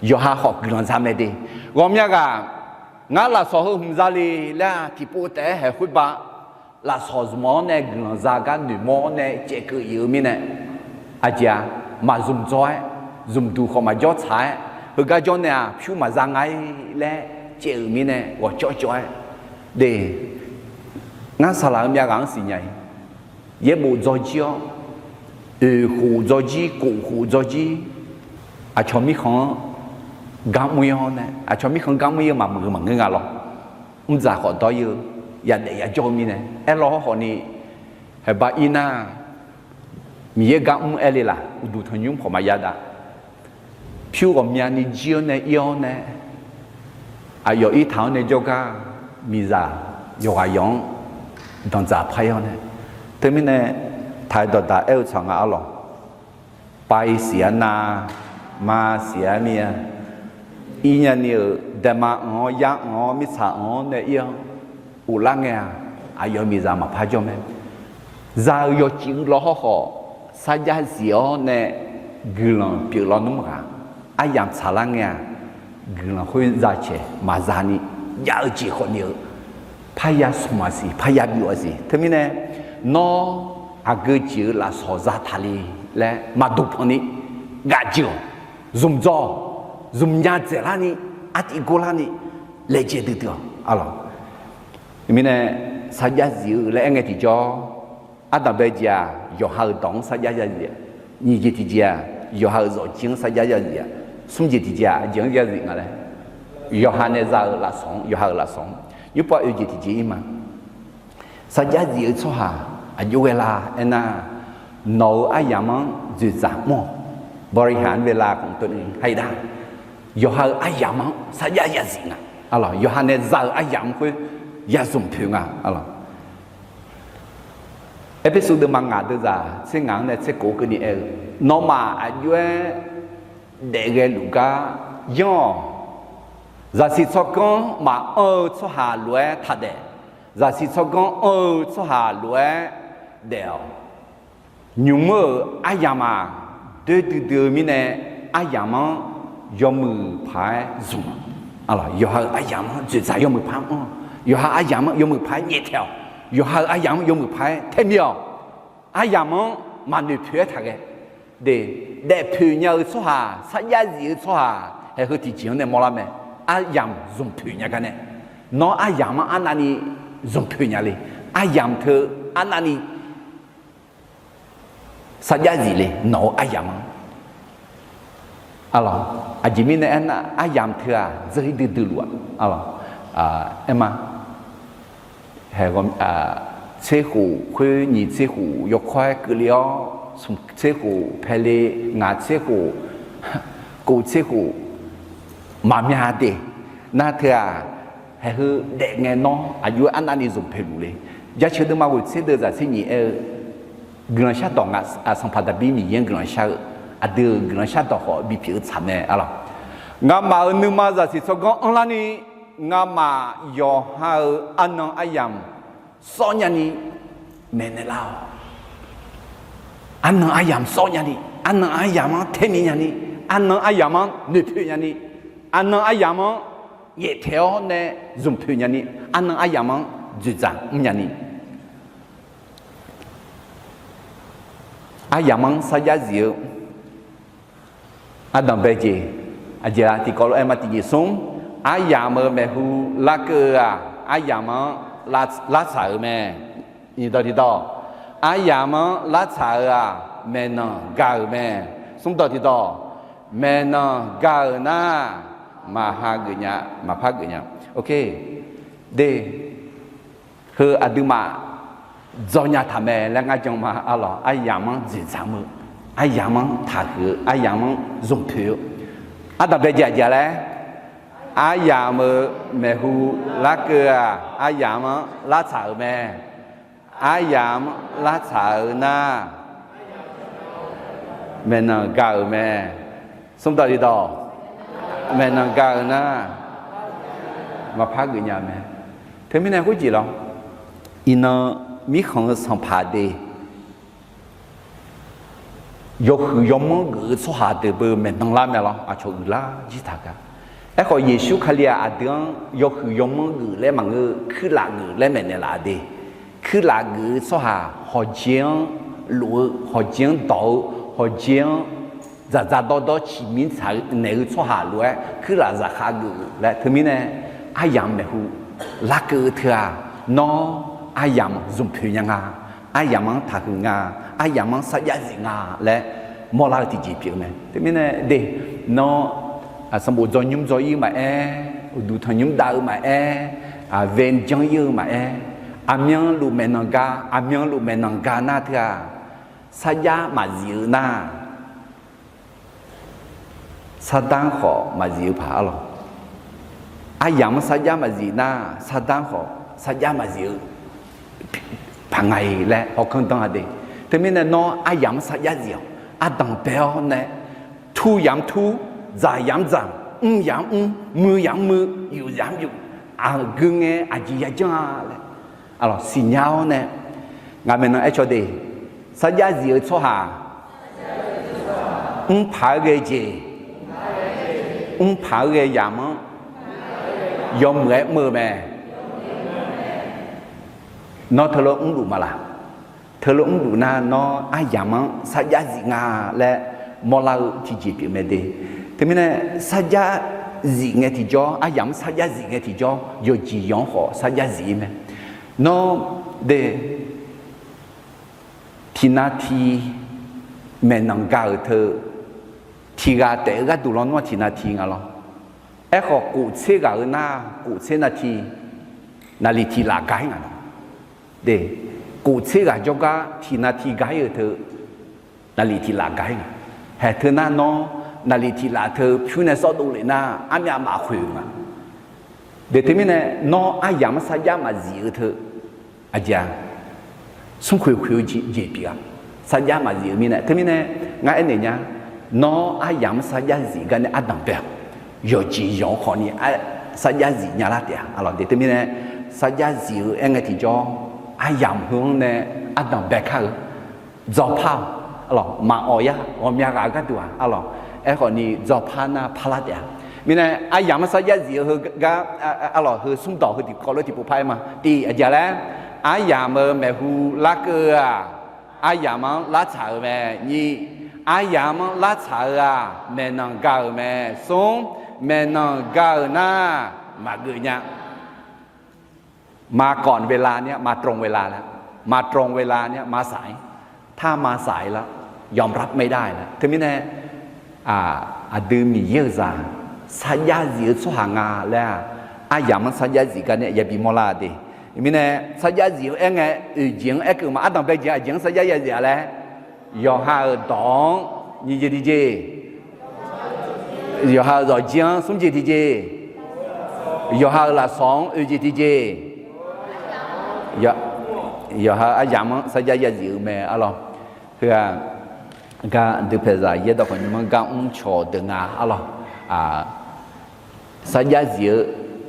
yawqha khawf guiqlanq za mae de. Ghawqmya ghaq, ngar lafsawq heu hmq zale laer-aq, tiqpov taef-aer haeq khoerba lafsawq zmq-awr nae guiqlanq za gar noeqmawr-awr nae caevkeuv iq-eu mirnae, aqjeq-aq, maq zmqdzawr-aer, zmqduq khawf maqjawr tsaq-aer, heugar jawr nae-aq pyur maqza nga-ir laer caev-euq mirnae ghawqcawv cawv-aer. De, ngar saqlaq-eu myav ghaq-anr siqnya-iq, yaerbof dzawrjir-awr, oeq khof dzawrjir, kof khof dzawrjir, aqcawq mirkhanq-anr gar mr-ir-awr nae, aqcawq mirkhanq gar mr-ir-eu maqmuiq-eu maqngeur nga lawr. Mrdzaq khawf dawr-ir-eu, yadaef yajawr-eu mirnae aerlawr hawrkhawf ni, haeqba ir nar, Miqyaer gar mr aer le laq, uqduq tanqnymr khawf maqya dav. Pyur ghawqmyani jir-awr nae ir-awr nae, aqyawf irtaq-anr nae jawrgar, miqzaq yawqghaq yawq-anr danqdzaq par-ir-awr nae, teumirnae taq-eu dawqdaq aer-eu tsaq nga arlawq. Pav-iq siq-a nar, ma siq-a mir-a. Irnya ni-euq daema anq-awr, yar anq-awr, mirtsaq anq-awr nae ir-awr uvlar ngae-aq, aqyawf miqzaq maqpar jawr mae. Za-eu yawciv lawr hawrkhawf, sarjax zif-awr nae guiqlanq pyeuf lawnmr ghaq, aryamq tsaqlar ngae-aq, guiqlanq khoer za caeq maqza ni, jav-eu jeq khawf ni-eu, parya smq-aq siq, parya byov-aq siq. Teumirnae, nawr aqgeu jeq-euq lafsawq za taqle laer maqduq panq ni, gaq jeuq-awq, zmq dzaw-awq, zmq nya dzaeqlar ni, artiv gorlar ni, laejae duidui-awq arlawq. Teumirnae, sarjax zif-eu laer aer ngae tiqjawr, ardanqbae jeq-aq, yawqha-euq dawq-anr sarjax yarzif-a. Nyiq jeq tiqjeq-aq, yawqha-euq zawqjir-anr sarjax yarzif-a. Smr jeq tiqjeq-aq, aqjeq-anr yarzif nga laer, yawqha nae za-euq lafsawq-anr, yawqha-euq lafsawq-anr. Nymrpov oe jeq tiqjeq ir ma. Sarjax zif-eu tsawrhaq aqjox ghae la aernar, nawq-euq aryamq-anr dzoeqdzaq mr-awq. Bawriqhaq-anr bae la khmq tov ni haida, yawqha-euq aryamq-anr sarjax yarzif nga. Arlawq, yawqha nae za-euq aryamq-anr khoer yazmq poeq nga. Arlawq, Erpersu deuvma ngaq deuvzaq tser ngaq-anr nae tser kof keuvni aer-eu, nawmaf aqjox-aer daef ghae luf gar yanr-awq. Zaqsiq tsawrganr maqanr-eu tsawrhaq lof-aer taqdaef. Zaqsiq tsawrganr anr-eu tsawrhaq lof-aer daef-awq. Nymq mr-euq aryamq-aq, doer duidui-eu mirnae, aryamq-anr yawmuiq paq-aer zmq, yawqha-euq aryamq-anr dzoeqdzaq yawmuiq paq-anr anr, yawqha aryamq-anr yawmuiq paq-aer nyaeftaeq-awq, yawqha-euq aryamq-anr yawmuiq paq-aer tae mir-awq. Aryamq-anr maqnoeq poeq-aer taqghae. Daefpoeq nya-eu tsawrhaq, sarjax zif-eu tsawrhaq, haeq heu tiqjeq-anr nae mawrlar mae. Aryamq zmqpoeq nya gar nae, nawr aryamq-anr arnavni zmqpoeq nya le. Aryamq teu arnavni sarjax zif le, nawq-eu aryamq-anr. Aqjeq mirnae aernar, aryamq teu-aq dzeur-ir duidui luf-aq. Aerma, tser khof khoer nyiq tser khof yawkawr-aer keuvle-awr, smq tser khof paele, ngaq tser khof, kof tser khof, maqmya de. Nar teu-aq, haeq heu daef ngae nawr aqjox-aer arnavni zmqpoeq luf le. Jaceuq deuvma ghoeq tser deuv zaq tser nyiq aer-eu, guiqlanq shardawq nga, Sanqpaq Daqbir Miqyaer-anr guiqlanq shar-eu, aqdui-euq guiqlanq shardawq khawf bipyeuf-eu tsaq mae. Arlawq, ngamaf-euq nuima zaqsiq tsawrganr anrlarni, ngamaf yawqha-euq arnan aryamq sawr nyani maeqnaeq lar-awq. Arnan aryamq sawr nyani, arnan aryamq-anr tae mir nyani, arnan aryamq-anr noeqpoeq nyani, arnan aryamq-anr nyaeftaeq-awr nae zmqpoeq nyani, arnan aryamq-anr dzoeqdzaq mr nyani, aryamq-anr sarjax zif-eu ardanq bae jeq, aqjeq-aq tiqkawv lof-aer ma tiqjeq smr, aryamq-euq maeqhu larkeuv-eu-aq, aryamq-anr lartsaq-euq mae. Nyiqdawq tiqdawq, aryamq-anr lartsaq-euq-aq, maeqnan ga-euq mae. Smrdawq tiqdawq, maeqnan ga-euq nar, maqha geuf nya, maqpar geuf nya. De, heu aqduimaf dzaw nya taq mae laer ngar jan ma. Arlawq, aryamq-anr dzoeqdzaq mr-eu, aryamq-anr taqhuiq-eu, aryamq-anr zmqpoeq-eu, ardanq bae jeq aqjeq laer, aryamq-euq maeqhu larkeuv-aq, aryamq-anr lartsaq-euq mae. Aryamq-anr lartsaq-eu nar, maeqnan ga-euq mae. Smrdawq tiqdawq, maeqnan ga-eu nar, maqpar geuf nya-eu mae. Teumirnae khoerjeq lawr, iqnan mirkhanq-eu sanqpaq de, yawhuiq yawmanr geuf-eu tsawrhaq deuq beu maeqnan lar mae lawr, aqcawq uiqlar jir taq gar. Aerkhawf, Yeqsur Kali-aq aqdui-anr yawhuiq yawmanr geuf laer maqngeur, kuirlaf geuf laer maeqnaeq laf de. Kuirlaf geuf-eu tsawrhaq hawqjeq-anr lof-eu, hawqjeq-anr dawq-eu, hawqjeq-anr dzaqdzaq dawrdawr ciqmir tsaq naeq-eu tsawrhaq lof-aer kuirlaf zaqkhav geuf laer. Teumirnae aryamq maeqhu larkeuv-eu teu-aq, nawr aryamq zmqpoeq nya nga, aryamq-anr taqhuiq nga, aryamq-anr sarjax zif nga laer mawrlar-eu tiqjeq pyeuf-eu mae. Teumirnae de, nawr sanqbof dzaw nymr dzaw-ir-eu maqaer, uqduq tanqnymr dav-eu maqaer, vae janr-ir-eu maqaer, aqmyanluf maeqnan gar, aqmyanluf maeqnan gar nar teu-aq, sarjax maqzif-eu nar, sardanr khawf maqzif-eu paq arlawq. Aryamq-anr sarjax maqzif nar, sardanr khawf sarjax maqzif-eu paq nga-iq laer hawkanr danr-a de. Teumirnae nawr aryamq-anr sarjax zif-awq. Ardanq bae-awr nae, tur yamq tur, dzaq yamq dzaq, mr yamq mr, muiq yamq muiq, yuf yamq yuf, aqgeu ngae aqjeq yajanr-a laer, arlawq, siqnya-awr nae, ngaq maeqnan aer caw de, sarjax zif-eu tsawrhaq mrpaq-aer ghae jeq, mrpaq-aer ghae yamq-anr yawmuiq-aer mr-eu mae. Nawr teulof mrluf ma laq? Teulof mrluf nar, nawr aryamq-anr sarjax zif nga laer mawrlar-eu tiqjeq pyeuf mae de. Teumirnae sarjax zif ngae tiqjawr, aryamq-anr sarjax zif ngae tiqjawr, yawqjeq yawq-anr khawf sarjax zif-ir mae. Nawr de, tiqnav tiq maeqnan ga-euq teu, tiq ghaq taef-eu gharduq lawnmr-aq tiqnav tiq nga lawr. Aerkhawf, kof tser ghaq-eu nar, kof tser nav tiq naqliq tiq laf ga-ir nga lawr. De, kof tser ghaq jawrgar tiqnav tiq ga-ir-euq teu, naqliq tiq laf ga-ir nga. Haeq teu nar, nawr naqliq tiq laf teu pyur nae sawrdov lef nar, armyav maqkhoeq-eu nga. De, teumirnae nawr aryamq-anr sarjax maqzif-eu teu, aqjeq-a, smrkhoeq khoeq-eu jeq pyeuf-a. Sarjax maqzif-eu mirnae, teumirnae ngar aernaeq nya, nawr aryamq-anr sarjax zif gar nae ardanq bae-awq. Yawqjeq yawq-anr khawfni sarjax zif nya lar taef-a. Arlawq de, teumirnae sarjax zif-eu aer ngae tiqjawr, aryamq heu-anr nae ardanq bae kar-eu, dzawrpar-awq. Arlawq, maqawq yar ghawqmya ghaq gharduq-aq, arlawq, Aerkhawf ni dzawqpar nar parlar taef-a. Mirnae aryamq-anr sarjax zif-eu heugar, arlawq heu smrdawq heu tiqkawv lof tiqpov par-aer ma. Tiq aqjeq laer, aryamq-euq maeqhu larkeuv-eu-aq, aryamq-anr lartsaq-euq mae. Nyiq, aryamq-anr lartsaq-eu-aq, maeqnan ga-euq mae. Smr, maeqnan ga-euq nar maqgeuf nya. มาก่อนเวลาเนี่ย มาตรงเวลาแล้ว มาตรงเวลาเนี่ย มาสาย ถ้ามาสายแล้ว ยอมรับไม่ได้แล้ว Teumirnae aqdui Miqyaer-euq zaq sarjax zif-eu tsawrhaq nga laer-aq, aryamq-anr sarjax zif gar nae yabi mawrlar de. Mirnae sarjax zif-eu aer ngae, oeq jeq-anr aerkeuv ma. Ardanqbae jeq aqjeq-anr sarjax yazif-a laer, yawqha-euq dawq-anr nyiq jeq tiqjeq, yawqha-euq zawqjir-anr smr jeq tiqjeq, yawqha-euq lafsawq-anr oeq jeq tiqjeq, yawqha aryamq-anr sarjax yazif-eu mae arlawq. Heu-aq, gar dui paeqzaq yaerdawq khawf nymr-anr gar mrcawq deuq nga arlawq. Sarjax zif-eu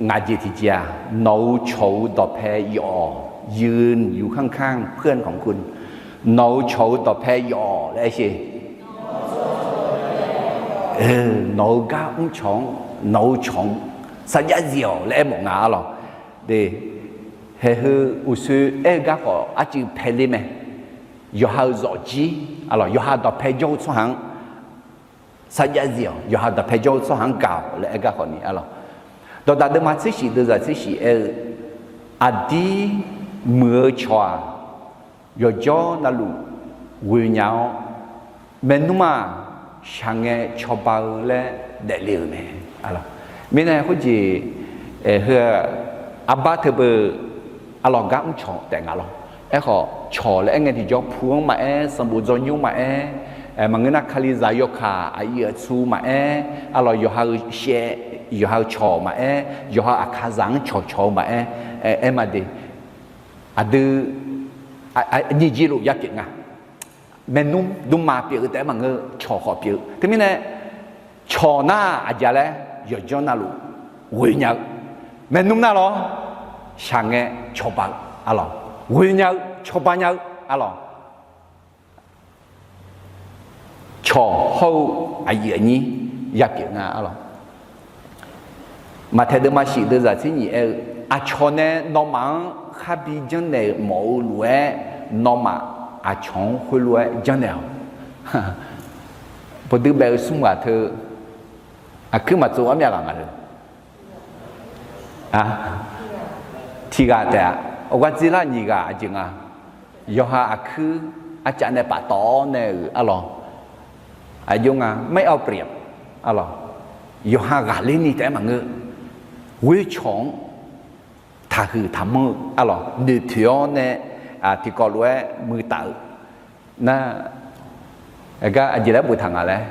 ngaq jeq tiqjeq-aq, nawq-euq cawq-eu dawqpae yawf-awq, ยืนอยู่ข้างๆเพื่อนของคุณ nawq-euq cawq-eu dawqpae yawf-awq laer aer sher. Nawq-eu gar mrcawq-anr, nawq-eu cawq-anr sarjax zif-awq laer aermawf nga arlawq. Haeq heu uqshoe aer-eu gar khawf arcuiv paeler mae. Yawqha-euq zawqjir, arlawq, yawqha dawqpae jawr-eu tsawrhaq-anr sarjax zif-awq, yawqha dawqpae jawr-eu tsawrhaq-anr gaq-awq laer aer gar khawf ni arlawq. Dawqdaq deuvma tser shif deuvzaq tser shif aer-eu, aqdir muiq-eu cawq-aq, yawqjawr navluf ghoe nya-awr, maernmr-aq, shaqngae cawba-eu laer daefle-euq mae. Mirnae khoerjeq heu-aq, arbar teubeu arlawq gar mrcawq taef nga lawr. Aerkhawf cawq laer aer ngae tiqjawr pu-anr maqaer, sanqbof dzawnymr maqaer, maqngeur nar kalizaq yawkaq aqyuif aqtsu maqaer, arlawq yawqha-eu shaev, yawqha-eu cawq maqaer, yawqha aqkazaq-anr cawqcawq-eu maqaer, aer ma de. Aqdui nyiq jir luf yapyeuf nga. Maernmr dmrma pyeuf-eu taef-aer maqngeur, cawq khawf pyeuf-eu. Teumirnae cawq nar aqjeq laer, yawqjawr navluf ghoe nya-eu. Maernmr nar lawr, shaqngae cawba-eu arlawq, ghoe nya-eu, cawba nya-eu arlawq. Cawq hawr-eu aqyuif aqnyir yapyeuf nga arlawq. Maqtaeq deuvma shif deuvzaq tser nyif aer-eu, aqcawq nae nawmaf-anr kharbi janrnaeq-euq mawf-eu lof-aer, nawmaf aqcawq-anr khoerlof-aer janrnaeq-awq. Bawqdui baef-eu smr ghaq teu, aqkuir maqtsov-eu armyav ghaq nga le. Tiq ghaq taef-a. Awqghaq dzirlar nyiq ghaq aqjeq nga. Yawqha aqkuir arcav nae paftawf-awr nae-euq arlawq. Aqjox nga, ไม่เอาเปรียบ arlawq. Yawqha ghaqler ni taef-aer maqngeur. Ghoecawq-anr taqhuiq taqmanr-eu arlawq, noeqtoeq-awr nae tiqkawv lof-aer muiqtaf-eu nar, gar aqjeq laer boftaq nga laer,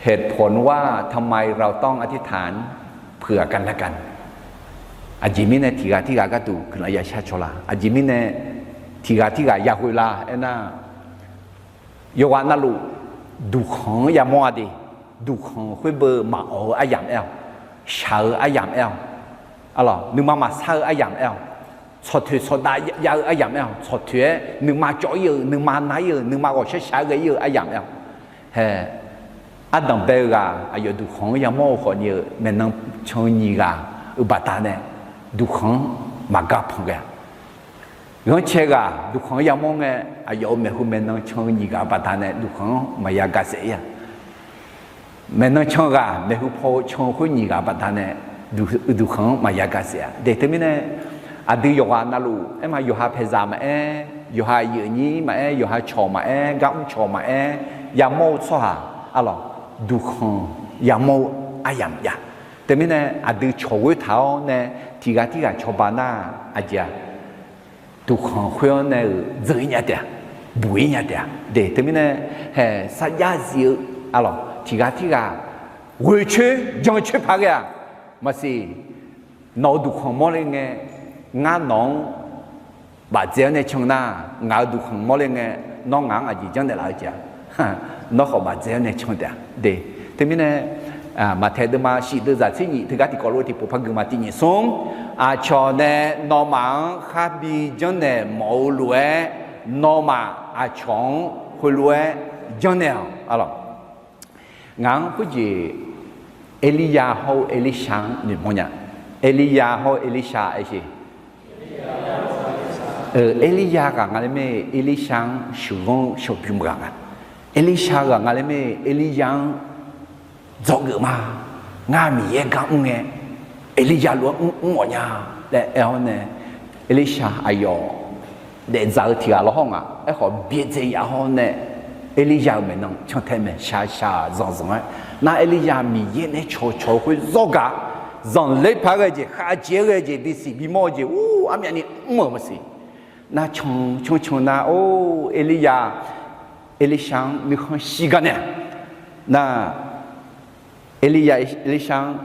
เหตุผลว่าทำไมเราต้องอธิษฐานเผื่อกันและกัน Aqjeq mirnae tiqghaq tirghaq gharduq guiqlanq ya shar caw la? Aqjeq mirnae tiqghaq tirghaq ya ghoe la aernar, yawqghaq navluf duqkhanq-anr yamawr-a de. Duqkhanq khoerbeu maqawq-eu aryamq aer-awq. Shaq-eu aryamq aer-awq. Arlawq, nuima maqsar-eu aryamq aer-awq. Tsawqtoeq tsawqdav jav-eu aryamq aer-awq. Tsawqtoeq-aer nuima cawv-ir-eu, nuima nar-ir-eu, nuima ghawqshar shaq-aer ghae-ir-eu aryamq aer-awq. Hae, ardanq bae-eu ghaq aqyawf duqkhanq-anr yamawr-eu khawf ni-eu maeqnan can-eu nyiq ghaq-euq baqdanae duqkhanq-anr maqgar panq ghae-a. Ghanrcae ghaq duqkhanq-anr yamawr ngae, aqyawf-euq maeqhu maeqnan can-eu nyiq ghaq-euq baqdanae duqkhanq-anr maqya ga saef-ir-a. Maeqnan can ghaq maeqhu paw-eu can-eu khoer nyiq ghaq-euq baqdanae duqkhanq-anr maqya ga saef-a. De teumirnae, aqdui yawqghaq navluf aerma yawqha paeqzaq maqaer, yawqha aqyuif aqnyir maqaer, yawqha cawq maqaer, gar mr cawq maqaer, yamawr-eu tsawrhaq arlawq, duqkhanq yamawr-eu aryamq jav. Teumirnae aqdui cawq ghoer taq-awr nae tiqghaq tirghaq cawba nar aqjeq-a? Duqkhanq khoer-anr nae-euq dzeur-ir nya taef-a, buq-ir nya taef-a. De teumirnae, hae sarjax zif-eu arlawq, tiqghaq tirghaq ghoecoer jan coer paq ghae-aq, maqsiq. Nawq-euq duqkhanq mawrle ngae, ngar nawq-anr bafdzae-awr nae can nar, ngaq-euq duqkhanq mawrle ngae, nawr ngaq-anr aqjeq janrnaeq laf-eu jeq-a? Nawr khawf bafdzae-awr nae can taef-a. De teumirnae, maqtaeq deuvma shif deuvzaq tser nyif teugar tiqkawv lof-eu tiqpov par gui ma. Tiq nyiq smr, aqcawq nae nawmaf-anr kharbi janrnaeq mawf-eu lof-aer, nawmaf aqcawq-anr khoerlof-aer janrnaeq-awq arlawq. Ngaq-anr khoerjeq Erlirya hawr-eu Erlirshaq-anr noeqmawr nya. Erlirya hawr-eu Erlirshaq aer-eu, Erlirya ghaq nga laer mae, Erlirshaq-anr sheuqghanr-eu shawqbymr ghaq nga. Erlirshaq ghaq nga laer mae, Erlirya-anr dzawgeuf ma. Ngar Miqyaer gar mr ngae, Erlirya lof-aer mr mr-awq nya laer aer-awr nae, Erlirshaq aqyawf daefdzaq-eu tiq ghaq lawr hawr nga. Aerkhawf, byaerdzae yaf hawr nae, Erlirya-euq maeqnan cantae maeqshaq shaq zanqzanq-aer, nar Erlirya Miqyaer nae cawqcawq-eu khoer zawr gaq, zanqler paq-aer ghae jeq, khavjeq-aer ghae jeq, bisiq bimawr-eu jeq, ur, armyavni mr-euq maqsiq. Nar can can can nar, or, Erlirya Erlirshaq-anr nuikhanr shir gar nae-aq, nar, Erlirya Erlirshaq-anr,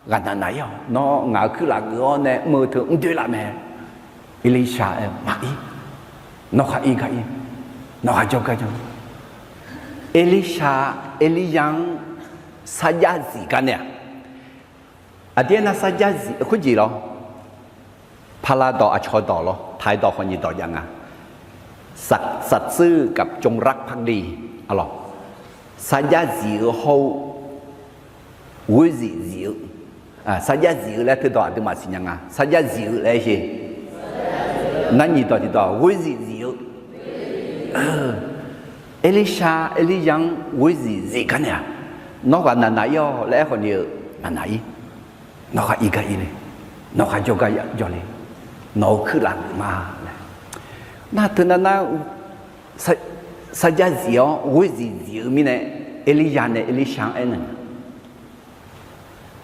Ghaqnaq naq-ir-awq. Nawr ngaq-euq kuirlaf geuf-awr nae mr-eu teu mr doer laf mae. Erlirshaq aer-eu, Maqir. Nawr khar ir gar ir. Nawr khar jawr gar jawr. Erlirshaq Erlirya-anr sarjax zif gar nae-aq, aqdir aernar sarjax zif khoerjeq lawr, pala dawq aqcawq dawq lawr, paq-aer dawq khawf nyiq dawq jav nga. สัตย์ซื่อกับจงรักภักดี arlawq, sarjax zif-eu hawr-eu ghoer zif zif-eu, sarjax zif-eu laer teudawq aqduimaf siqnya nga. Sarjax zif-eu laer aer-eu, nar nyiq dawq tiq dawq ghoer zif zif-eu, Erlirshaq Erlirya-anr ghoer zif zif gar nae-aq, Nawr ghaqnaq naq-ir-awq laer aerkhawf ni-eu, Maqnaq-ir. Nawr khar ir gar ir le. Nawr khar jawr gar jawr le. Nawq-euq kuirlaf geuf ma laer. Nar teunav nar, sarjax zif-awr ghoer zif zif-eu mirnae, Erlirya nae Erlirshaq-anr aernaeq,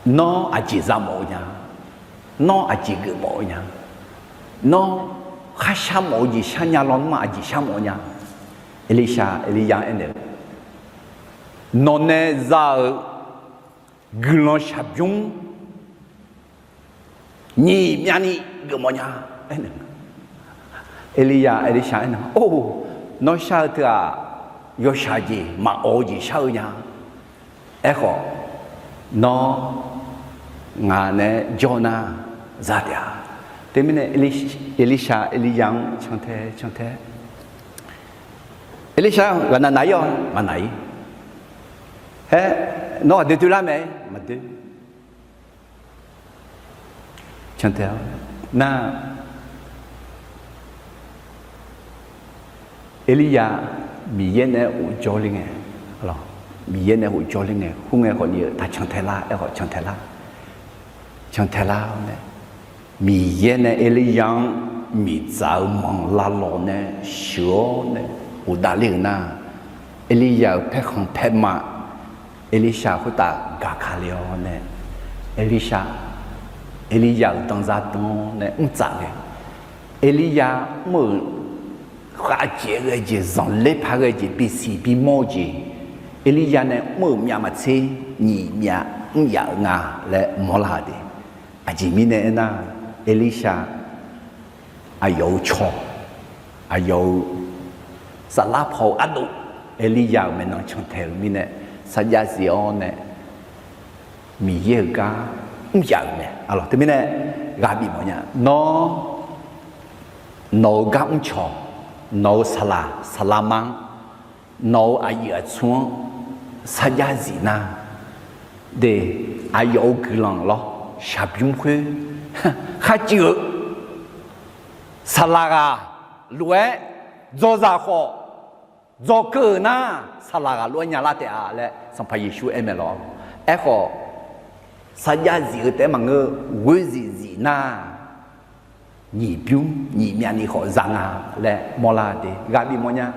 Nawr aqjeq za mawf-eu nya. Nawr aqjeq geuf mawf-eu nya. Nawr kharshar mawf-eu jeq sharnya lawnmr-aq, aqjeq shar mawf-eu nya. Erlirshaq Erlirya-anr aernaeq-eu, Nawq nae za-euq guiqlanq shaqbymr nyiq myavni geufmawf nya. Aernaeq, Erlirya Erlirshaq aernaeq, Or, nawr shar-eu teu-aq, yawshaq jeq maqawq-eu jeq shar-eu nya. Aerkhawf, nawr ngaq nae jawr nar za taef-a. Teumirnae Erlirshaq Erlirya-anr cantae cantae, Erlirshaq ghaqnaq naq-ir-awq, maqnaq-ir. Haer, nawr aqdui doerlar mae, maqdoer. Cantae-awr nar, Erlirya Miqyaer nae ghofjawr ler ngae, Miqyaer nae ghofjawr ler ngae, khoerngae khawf ni-eu taq cantae lar, aerkhawf cantae lar, cantae lar-awr nae, Miqyaer nae Erlirya-anr miqdzaq-eu manq lavlawq nae sheuq-awr nae ghofdav ler-euq nar, Erlirya-euq paerkhanq paerma Erlirshaq khoertav gaqka le-awr nae, Erlirshaq, Erlirya-euq danzar dan-awr nae mrtsaf ngae, Erlirya mr-euq khavjeq ghae jeq, zanqler paq ghae jeq, bisiq bimawr-eu jeq, Erlirya nae mr-euq myav maqtser nyiq myav mr yaf-eu nga laer mawrlar-eu de. Aqjeq mirnae aernar, Erlirshaq aqyawf-euq cawq, aqyawf-euq saflar paw-eu ardov, Erlirya-euq maeqnan cantae-euq mirnae, sarjax zif-awr nae Miqyaer-euq gar mr yaf-euq mae. Arlawq, teumirnae ghaq bif mawf nya. Nawr, nawq-euq gar mrcawq, nawq-euq saqlaq saqlaq ma-anr, nawq-euq aqyuif aqtsu-anr sarjax zif nar, de, aqyawf-euq guiqlanq lawr shaqbymr khoer kharcuiv-eu saqlaq ghaq lof-aer, dzawzaq khawf dzawkeuv-euq nar, saqlaq ghaq lof-aer nyalar taef-a laer Sanqpaq Yeqsur aer mae lawr. Aerkhawf, sarjax zif-eu taef-aer maqngeur, ghoer zif zif nar, nyiq bymr nyiq myavni khawf za nga laer mawrlar-eu de. Ghaq bif mawf nya.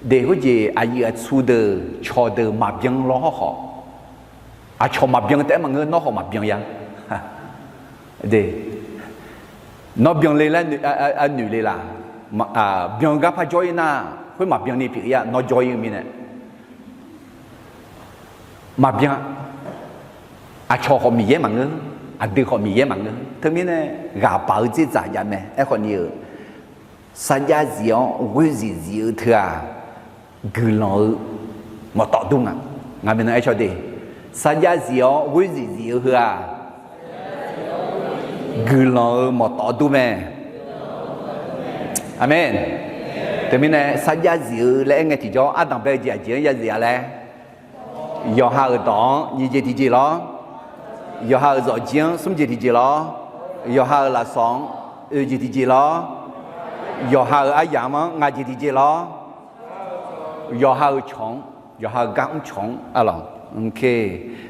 De, khoerjeq aqyuif aqtsu deuq cawqdeuq maqbyan lawr hawr khawf, aqcawq maqbyan taef-aer maqngeur, nawr khawf maqbyan ya. De, nawr byan le laer noeq le laq? Byan gar par jawr-ir nar, khoer maqbyan ni pyeuf-ir-a, nawr jawr-ir-eu mirnae. Maqbyan. Aqcawq khawf Miqyaer maqngeur, aqdui khawf Miqyaer maqngeur. Teumirnae ghaq baq-eu dzerdzaq jav mae. Aerkhawf ni-euq, sarjax zif-awr ghoer zif zif-eu teu-aq, guiqlanq-eu mawqtawf dur nga. Ngaq maeqnan aer caw de, sarjax zif-awr ghoer zif zif-eu heu-aq, guiqlanq-eu mawqtawf dur mae. Aqmeq. Teumirnae sarjax zif-eu laer aer ngae tiqjawr ardanqbae-eu jeq aqjeq-anr ya zif-a laer Yawqha-euq dawq-anr nyiq jeq tiqjeq lawr. Yawqha-euq zawqjir-anr smr jeq tiqjeq lawr. Yawqha-euq lafsawq-anr oeq jeq tiqjeq lawr. Yawqha-euq aryamq-anr ngaq jeq tiqjeq lawr. Yawqha-euq cawq-anr, yawqha-euq gar mrcawq-anr arlawq.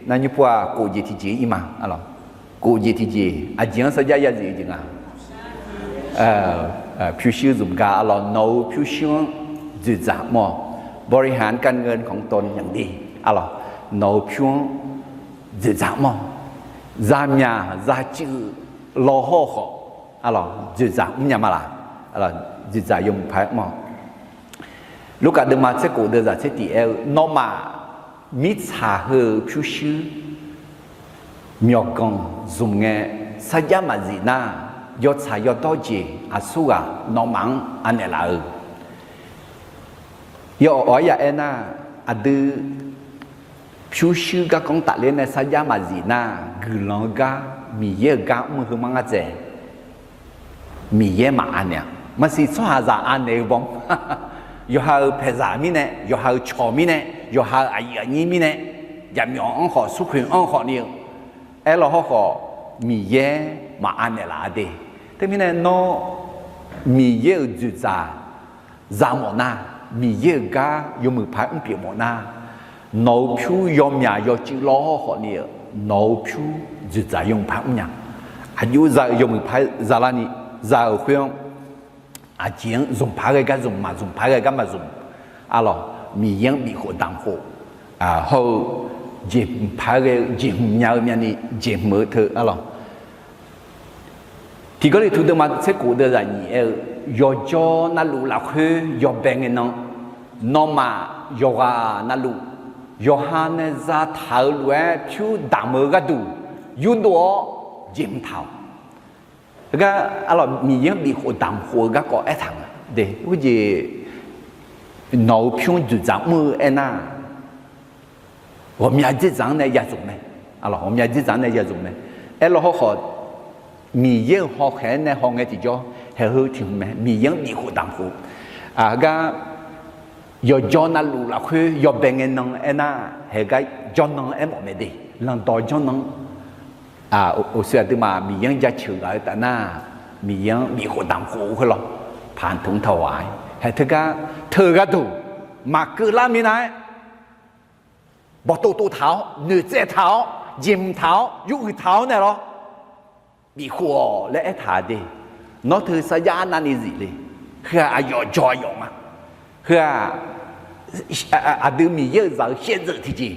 Nar nymr pov-aq, kof jeq tiqjeq ir ma arlawq. Kof jeq tiqjeq aqjeq-anr sarjax yazif-eu jeq nga. Pyurshuir zmq gar arlawq, nawq-euq pyurshuir-anr dzoeqdzaq mr-awq. บริหารการเงินของตนอย่างดี arlawq, nawq-euq pyur-anr dzoeqdzaq mr-awq. Zamyaq zacuiv law hawr khawf arlawq dzoeqdzaq mrnya ma laq? Dzoeqdzaq yawmuiq paq-aer mr-awq. Lurkaf deuvma tser khof deuvzaq tser tiq aer-eu, nawmaf mirtsaq heu-euq pyurshuir myawqganq zmq ngae sarjax maqzif nar, yawtsaq yawdawr jeq aqsurghaq nawmaf-anr anaeq laf-eu. Yaw-awq aryaq aernar, aqdui pyurshuir garkawv-anr tafler nae sarjax maqzif nar, guiqlanq-eu gar, Miqyaer-euq gar mr-eu heu mar ngar dzaeq. Miqyaer maqanaeq-a. Maqsiq tsawrhaqzaq anaeq-eu bawm. Yawqha-euq paeqzaq mirnae, yawqha-euq cawq mirnae, yawqha-euq aqyuif aqnyir mirnae, jaqmyawf-anr khawf, smrkhoeq-anr khawf ni-eu aerlaw hawrkhawf, Miqyaer maqanaeq laf-a de. Teumirnae nawr Miqyaer-euq dzoeqdzaq za mawf nar, Miqyaer-euq gar yawmuiq paq-aer mr pyeuf mawf nar, nawq-euq pyur yawmyaq yawcuiv law hawrkhawf ni-eu, nawq-euq pyur dzoeqdzaq yawmuiq paq-aer mrnya. Aqjox za-euq yawmuiq paq-aer zalarni, za-euq khoer-anr aqjeq-anr zmq paq-aer ghae gar zmq, maqzmq paq-aer ghae gar maqzmq arlawq, Miqyaer-anr bifkhof damq khof hawr-eu jeqhmq paq-aer ghae-eu jeqhmq nya-eu myavni jeqhmq-eu teu arlawq. Tiqgawrliqtu deuvma tser khof deuvzaq nyiq aer-eu, yawqjawr navluf lafkhoer yawbae ngae nan, nawmaf yawqghaq navluf yawqha nae zataq-eu lof-aer pyur damq-eu gharduq yurdov-awr jeqhmq taq-awq. Heugar arlawq, Miqyaer-anr bifkhof damq khof-eu garkawv aertaq nga de. Khoerjeq nawq-euq pyur-anr dzoeqdzaq mr-eu aernar, ghawqmya dzerdzaq-anr nae yazmq mae. Arlawq, ghawqmya dzerdzaq-anr nae yazmq mae. Aerlaw hawrkhawf, Miqyaer-euq hawkhaeq-aer nae hawngae tiqjawr, haeq heu tiq hmq mae. Miqyaer-anr bifkhof damq khof. Heugar yawqjawr navluf lafkhoer yawbae ngae nan aernar, haeq gar jawrnan aermawf mae de. Lanqdawq jawrnan-anr, oqsoe aqduimaf Miqyaer-anr jaceuq ghaq-eu taf nar, Miqyaer-anr bifkhof damq khof-eu khoer lawr, paq tmq taq ghaq-aer haeq teugar teu-eu gharduq maqkeuv lar minav-aer, bawqtov tov taq-awr, noeqtsaev taq-awr, jeqhmq taq-awr, yuruiq taq-awr nae lawr, bifkhof-awq laer aertaq de. Nawr teu sarjax arnavni zif le. Heu-aq aqyawf jawq aqyawf nga. Heu-aq aqdui Miqyaer-euq zaq-eu shaevdzeuf tiqjeq,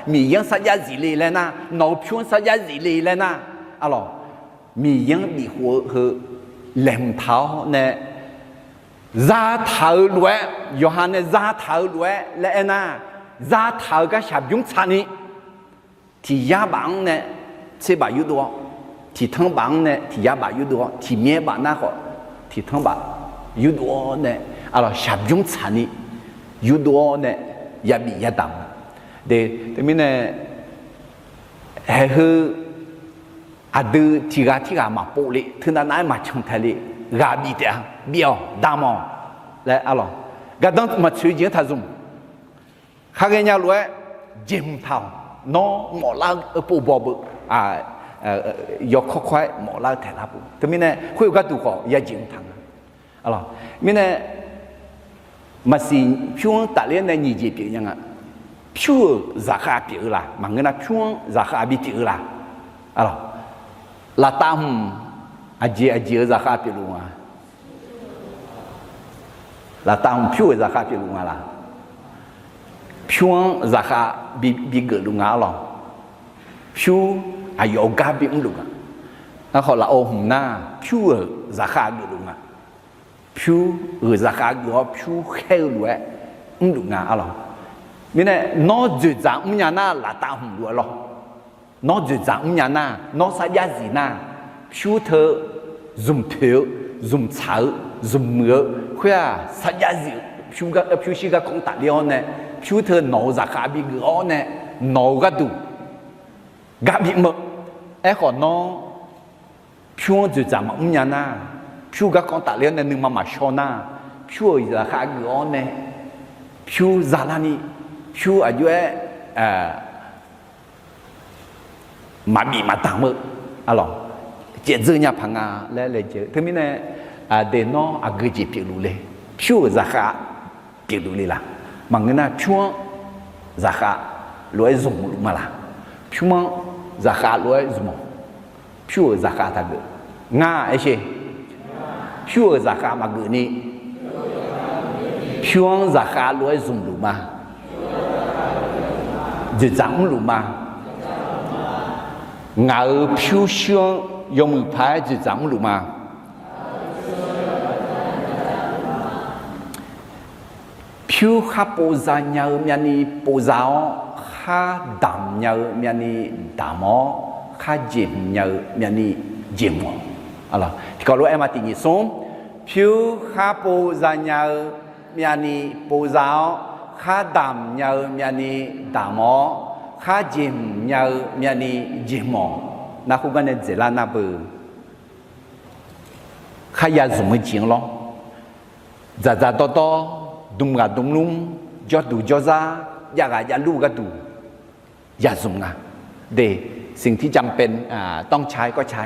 Miqyaer-anr sarjax zif le laer nar, nawq-euq pyur-anr sarjax zif le laer nar, arlawq, Miqyaer-anr bifkhof-eu heu laeqhmq taq-awr nae, zataq-eu lof-aer, yawqha nae zataq-eu lof-aer laer aernar, zataq-eu gar shaqbymr tsaqni, tiq yar baf-anr nae tser baf yurdov-awr, tiq tanr baf-anr nae tiq yar baf yurdov-awr, tiq myaer baf nar khawf, tiq tanr baf yurdov-awr nae, arlawq, shaqbymr tsaqni yurdov-awr nae, yabif yadamq-a de. Teumirnae, haeq heu aqdui tiq ghaq tirghaq maqpov le, teunav nav-aer maqcan tae le, ghaq bif taef-a, bif-awq, damq-awq laer arlawq, gardanr maqtsoeq jeq-anr taq zmq. Khar ghaenya lof-aer jeqhmq taq-awq. Nawr mawflar-eu pov baw beu, yawkawr kawr-aer mawflar-eu taeqlar pov. Teumirnae khoer-eu gharduq khawf yajeq mq taq nga. Mirnae maqsiq pyur-anr tafler nae nyiq jeq pyeuf nya nga. Pyur-euq zaqkhav pyeuf-eu la? Maqngeur nar, pyur-anr zaqkhav bipyeuf-eu la? Laftav hmq aqjeq aqjeq-eu zaqkhav pyeufluf nga. Laftav hmq pyur-euq zaqkhav pyeufluf nga laq? Pyur-anr zaqkhav bi, bigeufluf nga arlawq. Pyur aqyawf-euq gar bimrluf nga. Narkhawf lafov hmq nar pyur-euq zaqkhav geufluf nga. Pyur-euq zaqkhav geuf-awr pyur khaer-eu lof-aer mrluf nga arlawq. Mirnae nawr dzoeqdzaq mrnya nar laftav hmq luf-aer lawr. Nawr dzoeqdzaq mrnya nar, nawr sarjax zif nar, pyur teu zmq toeq-eu, zmq tsaq-eu, zmq muiq-eu khoer-aq, sarjax zif-eu pyur shir garkawv-anr tafler-awr nae, pyur teu nawq-euq zaqkhav bigeuf-awr nae, nawq-euq gharduq gar bimr-eu. Aerkhawf nawr pyur-anr dzoeqdzaq maqmr nya nar, pyur garkawv-anr tafler-awr nae nuima maqshaw nar, pyur-euq zaqkhav geuf-awr nae pyur zalarni, pyur aqjox-aer maqbif maqdamq-eu, alawq, caevdzeur nya paq nga laer laejae-eu. Teumirnae, aqdui nawr aqgeu jeq pyeufluf le, pyur-euq zaqkhav pyeufluf le laq? Maqngeur nar, pyur-anr zaqkhav lof-aer zmq luf ma laq? Pyur-anr zaqkhav lof-aer zmq-awq. Pyur-euq zaqkhav taqgeuf. Ngar aersher, pyur-euq zaqkhav maqgeuf ni, pyur-anr zaqkhav lof-aer zmqluf ma. Dzoeqdzaq mrluf ma. Ngaq-euq pyur shuir-anr yawmuiq paq-aer dzoeqdzaq mrluf ma. Pyur khar pov za nya-eu myavni pov za-awr, khar damq nya-eu myavni damq-awr, khar jeqhmq nya-eu myavni jeqhmq-awq. Tiqkawv lof-aer ma tiq nyiq smr, pyur khar pov za nya-eu myavni pov za-awr, khar damq nya-eu myavni damq-awr, khar jeqhmq nya-eu myavni jeqhmq-awq. Nar khoergar nae dzaeqlar nar beu. Kharya zmq-eu jeq-anr lawr. Dzaqdzaq dawrdawr, dm ghaq dm lmr, jawrduq jawrzar, jav ghaq javlur-eu gharduq ya zmq nga. De, สิ่งที่จำเป็น ต้องใช้ก็ใช้.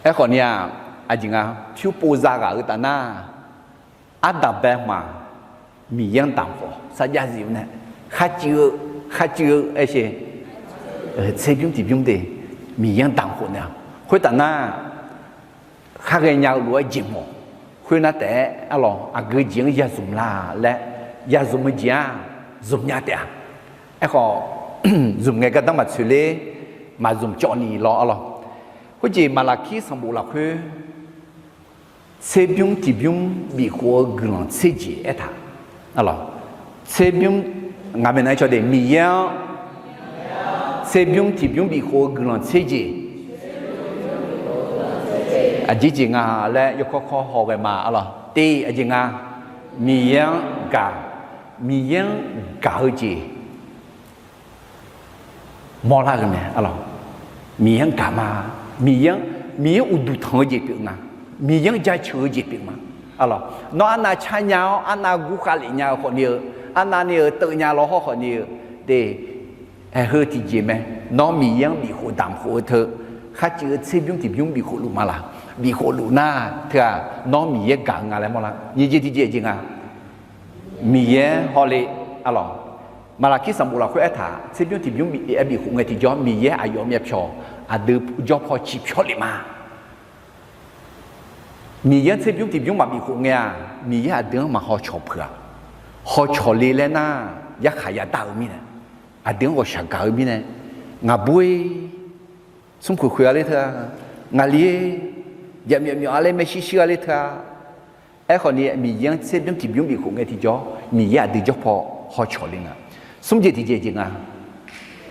Aerkhawf ni-aq, aqjeq nga, pyur pov za ghaq-eu taf nar, ardanq bae hmq-aq, Miqyaer-anr damq khawf sarjax zif-eu nae, kharcuiv-eu, kharcuiv-eu aersher, tserbymr tiqbymr de, Miqyaer-anr damq khawf nae-aq, khoertaf nar, khar ghaenya-eu lof-aer jeqhmq-awq. Khoernar taef-aer arlawq, aqgeu jeq-anr ya zmq la laer, ya zmq-eu jeq-aq, zmq nya taef-a. Aerkhawf, zmq ngae gardanr maqtsoeq ler, maqzmq cawv ni lawr arlawq. Khoerjeq Maqlaqkir sanqbof lafkhoer, tserbymr tiqbymr bifkhof-eu guiqlanq tser jeq aertaq. Arlawq, tserbymr, ngaq maeqnan-aer caw de, Miqyaer-anr tserbymr tiqbymr bifkhof-eu guiqlanq tser jeq. Aqjeq jeq nga laer yawkawr kawr haw ghae ma arlawq. Tiq, aqjeq nga, Miqyaer-anr gaq, Miqyaer-anr gaq-eu jeq mawrlar-eu mae arlawq. Miqyaer-anr gaq ma. Miqyaer-anr, Miqyaer-anr uqduq tanq-eu jeq pyeuf nga. Miqyaer-anr jaceuq-eu jeq pyeuf ma. Arlawq, nawr arnav car nya-awr arnav gur khavlef nya-eu khawfni-eu, arnav ni-euq teuv nya lawhawr khawfni-eu, de, aeqheu tiqjeq mae. Nawr Miqyaer-anr bifkhof damq khof-eu teu, kharcuiv-eu tserbymr tiqbymr bifkhof luf ma laq? Bifkhof luf nar teu-aq, nawr Miqyaer gaq-eu nga laer mawrlar. Nyiq jeq tiqjeq jeq nga, Miqyaer hawle, arlawq, Maqlaqkir sanqbof lafkhoer aertaq, tserbymr tiqbymr bif, aer bifkhof ngae tiqjawr, Miqyaer aqyawf myavpyawq aqdui jawr paw ciqpyawr lef ma. Miqyaer-anr tserbymr tiqbymr maqbif khof ngae-aq, Miqyaer aqdui-anr maqhaw cawq peuq-aq, haw cawq le laer nar, yarkhaq yadar-eu mirnae, aqdui-anr ghawqshaq gaq-eu mirnae, ngaq bur-ir, smrkhoeq khoeq-a ler teu-a, ngaqli-ir, jaqmyawf myawf-a ler, maershuir shuir-a ler teu-a. Aerkhawf ni Miqyaer-anr tserbymr tiqbymr bifkhof ngae tiqjawr, Miqyaer aqdui jawr paw haw cawq le nga. Smr jeq tiqjeq jeq nga,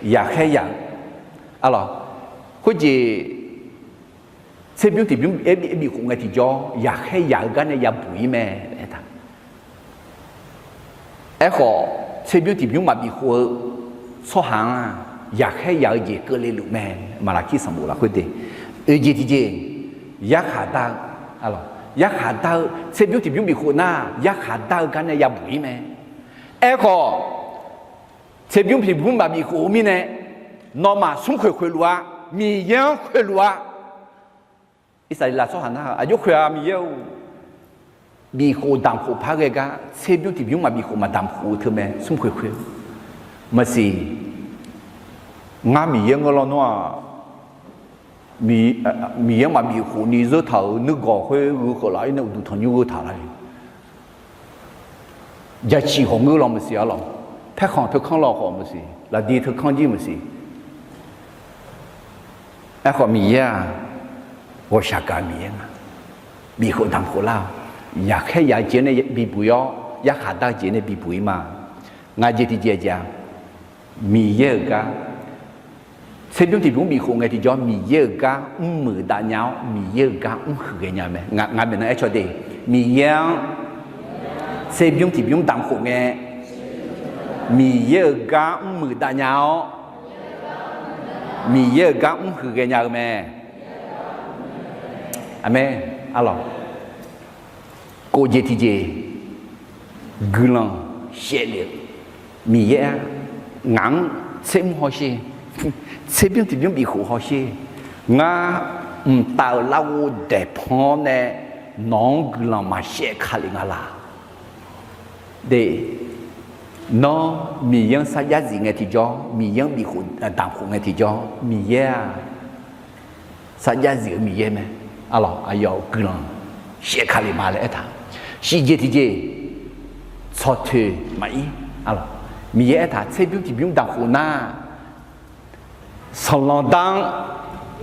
yaqkhaer yaq-eu, arlawq, khoerjeq tserbymr tiqbymr aer bifkhof ngae tiqjawr, yaqkhaer yaq-eu gar nae yabuq-ir mae aertaq. Aerkhawf, tserbymr tiqbymr maqbif khof-eu tsawrhaq-anr-aq, yaqkhaer yaq-eu jeq keuvle luf mae. Maqlaqkir sanqbof lafkhoer de, oeq jeq tiqjeq, yarkhaq dar-eu, yarkhaq dar-eu, tserbymr tiqbymr bifkhof nar, yarkhaq dar-eu gar nae yabuq-ir mae. Aerkhawf, tserbymr tiqbymr maqbif khof-eu mirnae, nawmaf smrkhoeq khoeq luf-a, Miqyaer-anr khoeq luf-a. Irsaqleqlav tsawrhaq nar-aq, aqjox khoeq-a, Miqyaer-or, bifkhof damq khof par ghae gar, tserbymr tiqbymr maqbif khof maqdamq khof-eu teu mae, smrkhoeq khoeq. Maqsiq, ngar Miqyaer ngeur lawnmr-aq, Miqyaer maqbif khof ni zeur taq-euq nuigawq khoer gheu kheuf laf-ir nae uqduq tanqnymr gheu taq laf-ir. Jaqciq khawf ngeur law maqsiq arlawq, paerkhanq teukanr law khawf maqsiq, lafdi teukanr jir maqsiq. Aerkhawf Miqyaer-aq, ghawqshaq gaq Miqyaer nga. Bifkhof damq khof lar-awq. Yaqkhaer yaq-eu jeq nae bibuq-ir-awr, yarkhaq dar-eu jeq nae bibuq-ir ma. Ngaq jeq tiqjeq jeq-aq, Miqyaer-euq gar, tserbymr tiqbymr bifkhof ngae tiqjawr, Miqyaer-euq gar mrmuiq dav nya-awr, Miqyaer-euq gar mrhuiq ghaenya-eu mae. Ngaq maeqnan aer caw de, Miqyaer-anr tserbymr tiqbymr damq khof ngae, Miqyaer-euq gar mrmuiq dav nya-awr, Miqyaer-euq gar mrhuiq ghaenya-eu mae. Aqmeq. Arlawq, kof jeq tiqjeq, guiqlanq shaevlef-eu Miqyaer-aq, Ngaq-anr tsermr hawsher, tserbymr tiqbymr bifkhof hawsher. Ngar mqtav-euq larghov daeqpanq-awr nae nawq-anr guiqlanq maqshaev ka lef nga laq? De, nawr Miqyaer-anr sarjax zif ngae tiqjawr, Miqyaer-anr bifkhof damq khof ngae tiqjawr, Miqyaer-aq, sarjax zif-eu Miqyaer mae. Arlawq, aqyawf guiqlanq shaev ka lef ma laer aertaq. Shif jeq tiqjeq, tsawq toeq maqir. Arlawq, Miqyaer aertaq, tserbymr tiqbymr damq khof nar, sanqlanq dar-anr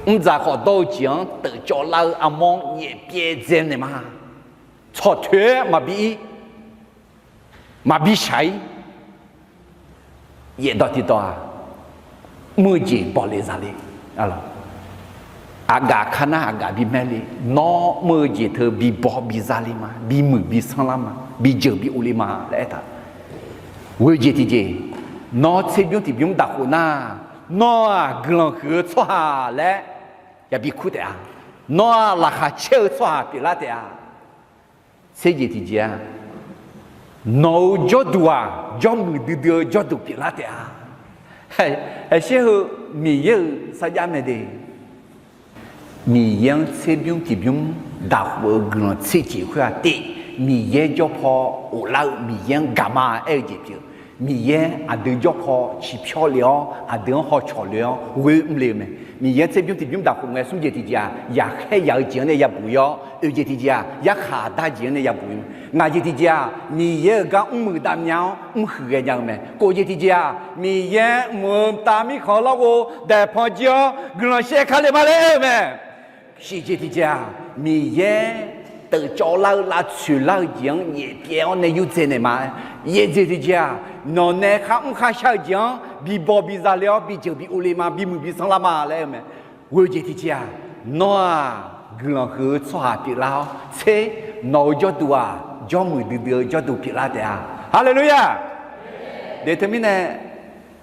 mrdzaq khawf dawr-eu jeq-anr teufcawv lar-eu armawr-anr nyaef pyaev dzae naeq ma. Tsawq toeq-aer maqbi ir, maqbi shaq-ir. Yaef dawq tiqdawq-aq, mr-eu jeq bawle zale. Aqgaf ka nar aqgaf bimaer le. Nawr mr-eu jeq teu bibaw bizale ma, bimuiq bisanr lar ma, bijeuq bi of le ma laer aertaq. Ghoe jeq tiqjeq, nawr tserbymr tiqbymr damq khof nar, nawr-aq guiqlanq huiq-eu tsawrhaq laer yabi kur taef-a. Nawr-aq laqkhaq caer-eu tsawrhaq pyeuflar taef-a. Tser jeq tiqjeq-aq, nawq-euq jawrduq-aq jawrmuiq duidui-eu jawrduq pyeuflar taef-a. Haeqsher heu Miqyaer-euq sarjax mae de. Miqyaer-anr tserbymr tiqbymr daqkhof-eu guiqlanq tser jeq khoer-aq tiv, Miqyaer jawr paw ghoflar-eu Miqyaer-anr gaqma aer-eu jeq pyeuf. Miqyaer aqdui jawr paw ciqpyawr le-awr, aqdui-anr hawcawq le-awr ghoer mr le-eu mae. Miqyaer tserbymr tiqbymr daqkhof ngae smr jeq tiqjeq-aq, yaqkhaer yaq-eu jeq-anr nae yabuq ir-awr, oeq jeq tiqjeq-aq, yarkhaq dar jeq-anr nae yabuq ir-eu mae. Ngaq jeq tiqjeq-aq, Miqyaer-euq gar mrmuiq dav myav-awr mrhuiq ghaenya-eu mae. Kof jeq tiqjeq-aq, Miqyaer mq-eu mqtav mirkhanq-eu larghov daeqpanq jir-awr guiqlanq shaev ka lef ma laer aer-eu mae. Shif jeq tiqjeq-aq, Miqyaer teufcawv lar-eu lavtsoeq lar-eu jeq-anr nyaef pyaev-awr nae yurdzae naeq ma. Yaef jeq tiqjeq-aq, nawq nae kharmr kharshar-eu jeq-anr bibaw biza le-awr bijeuq bi of le ma, bimuiq bisanr lar ma laer aer-eu mae. Ghoe jeq tiqjeq-aq, nawr-aq guiqlanq huiq-eu tsawrhaq pyeuflar-awr tser, nawq-euq jawrduq-aq jawrmuiq duidui-eu jawrduq pyeuflar taef-a. Haleluya! De teumirnae,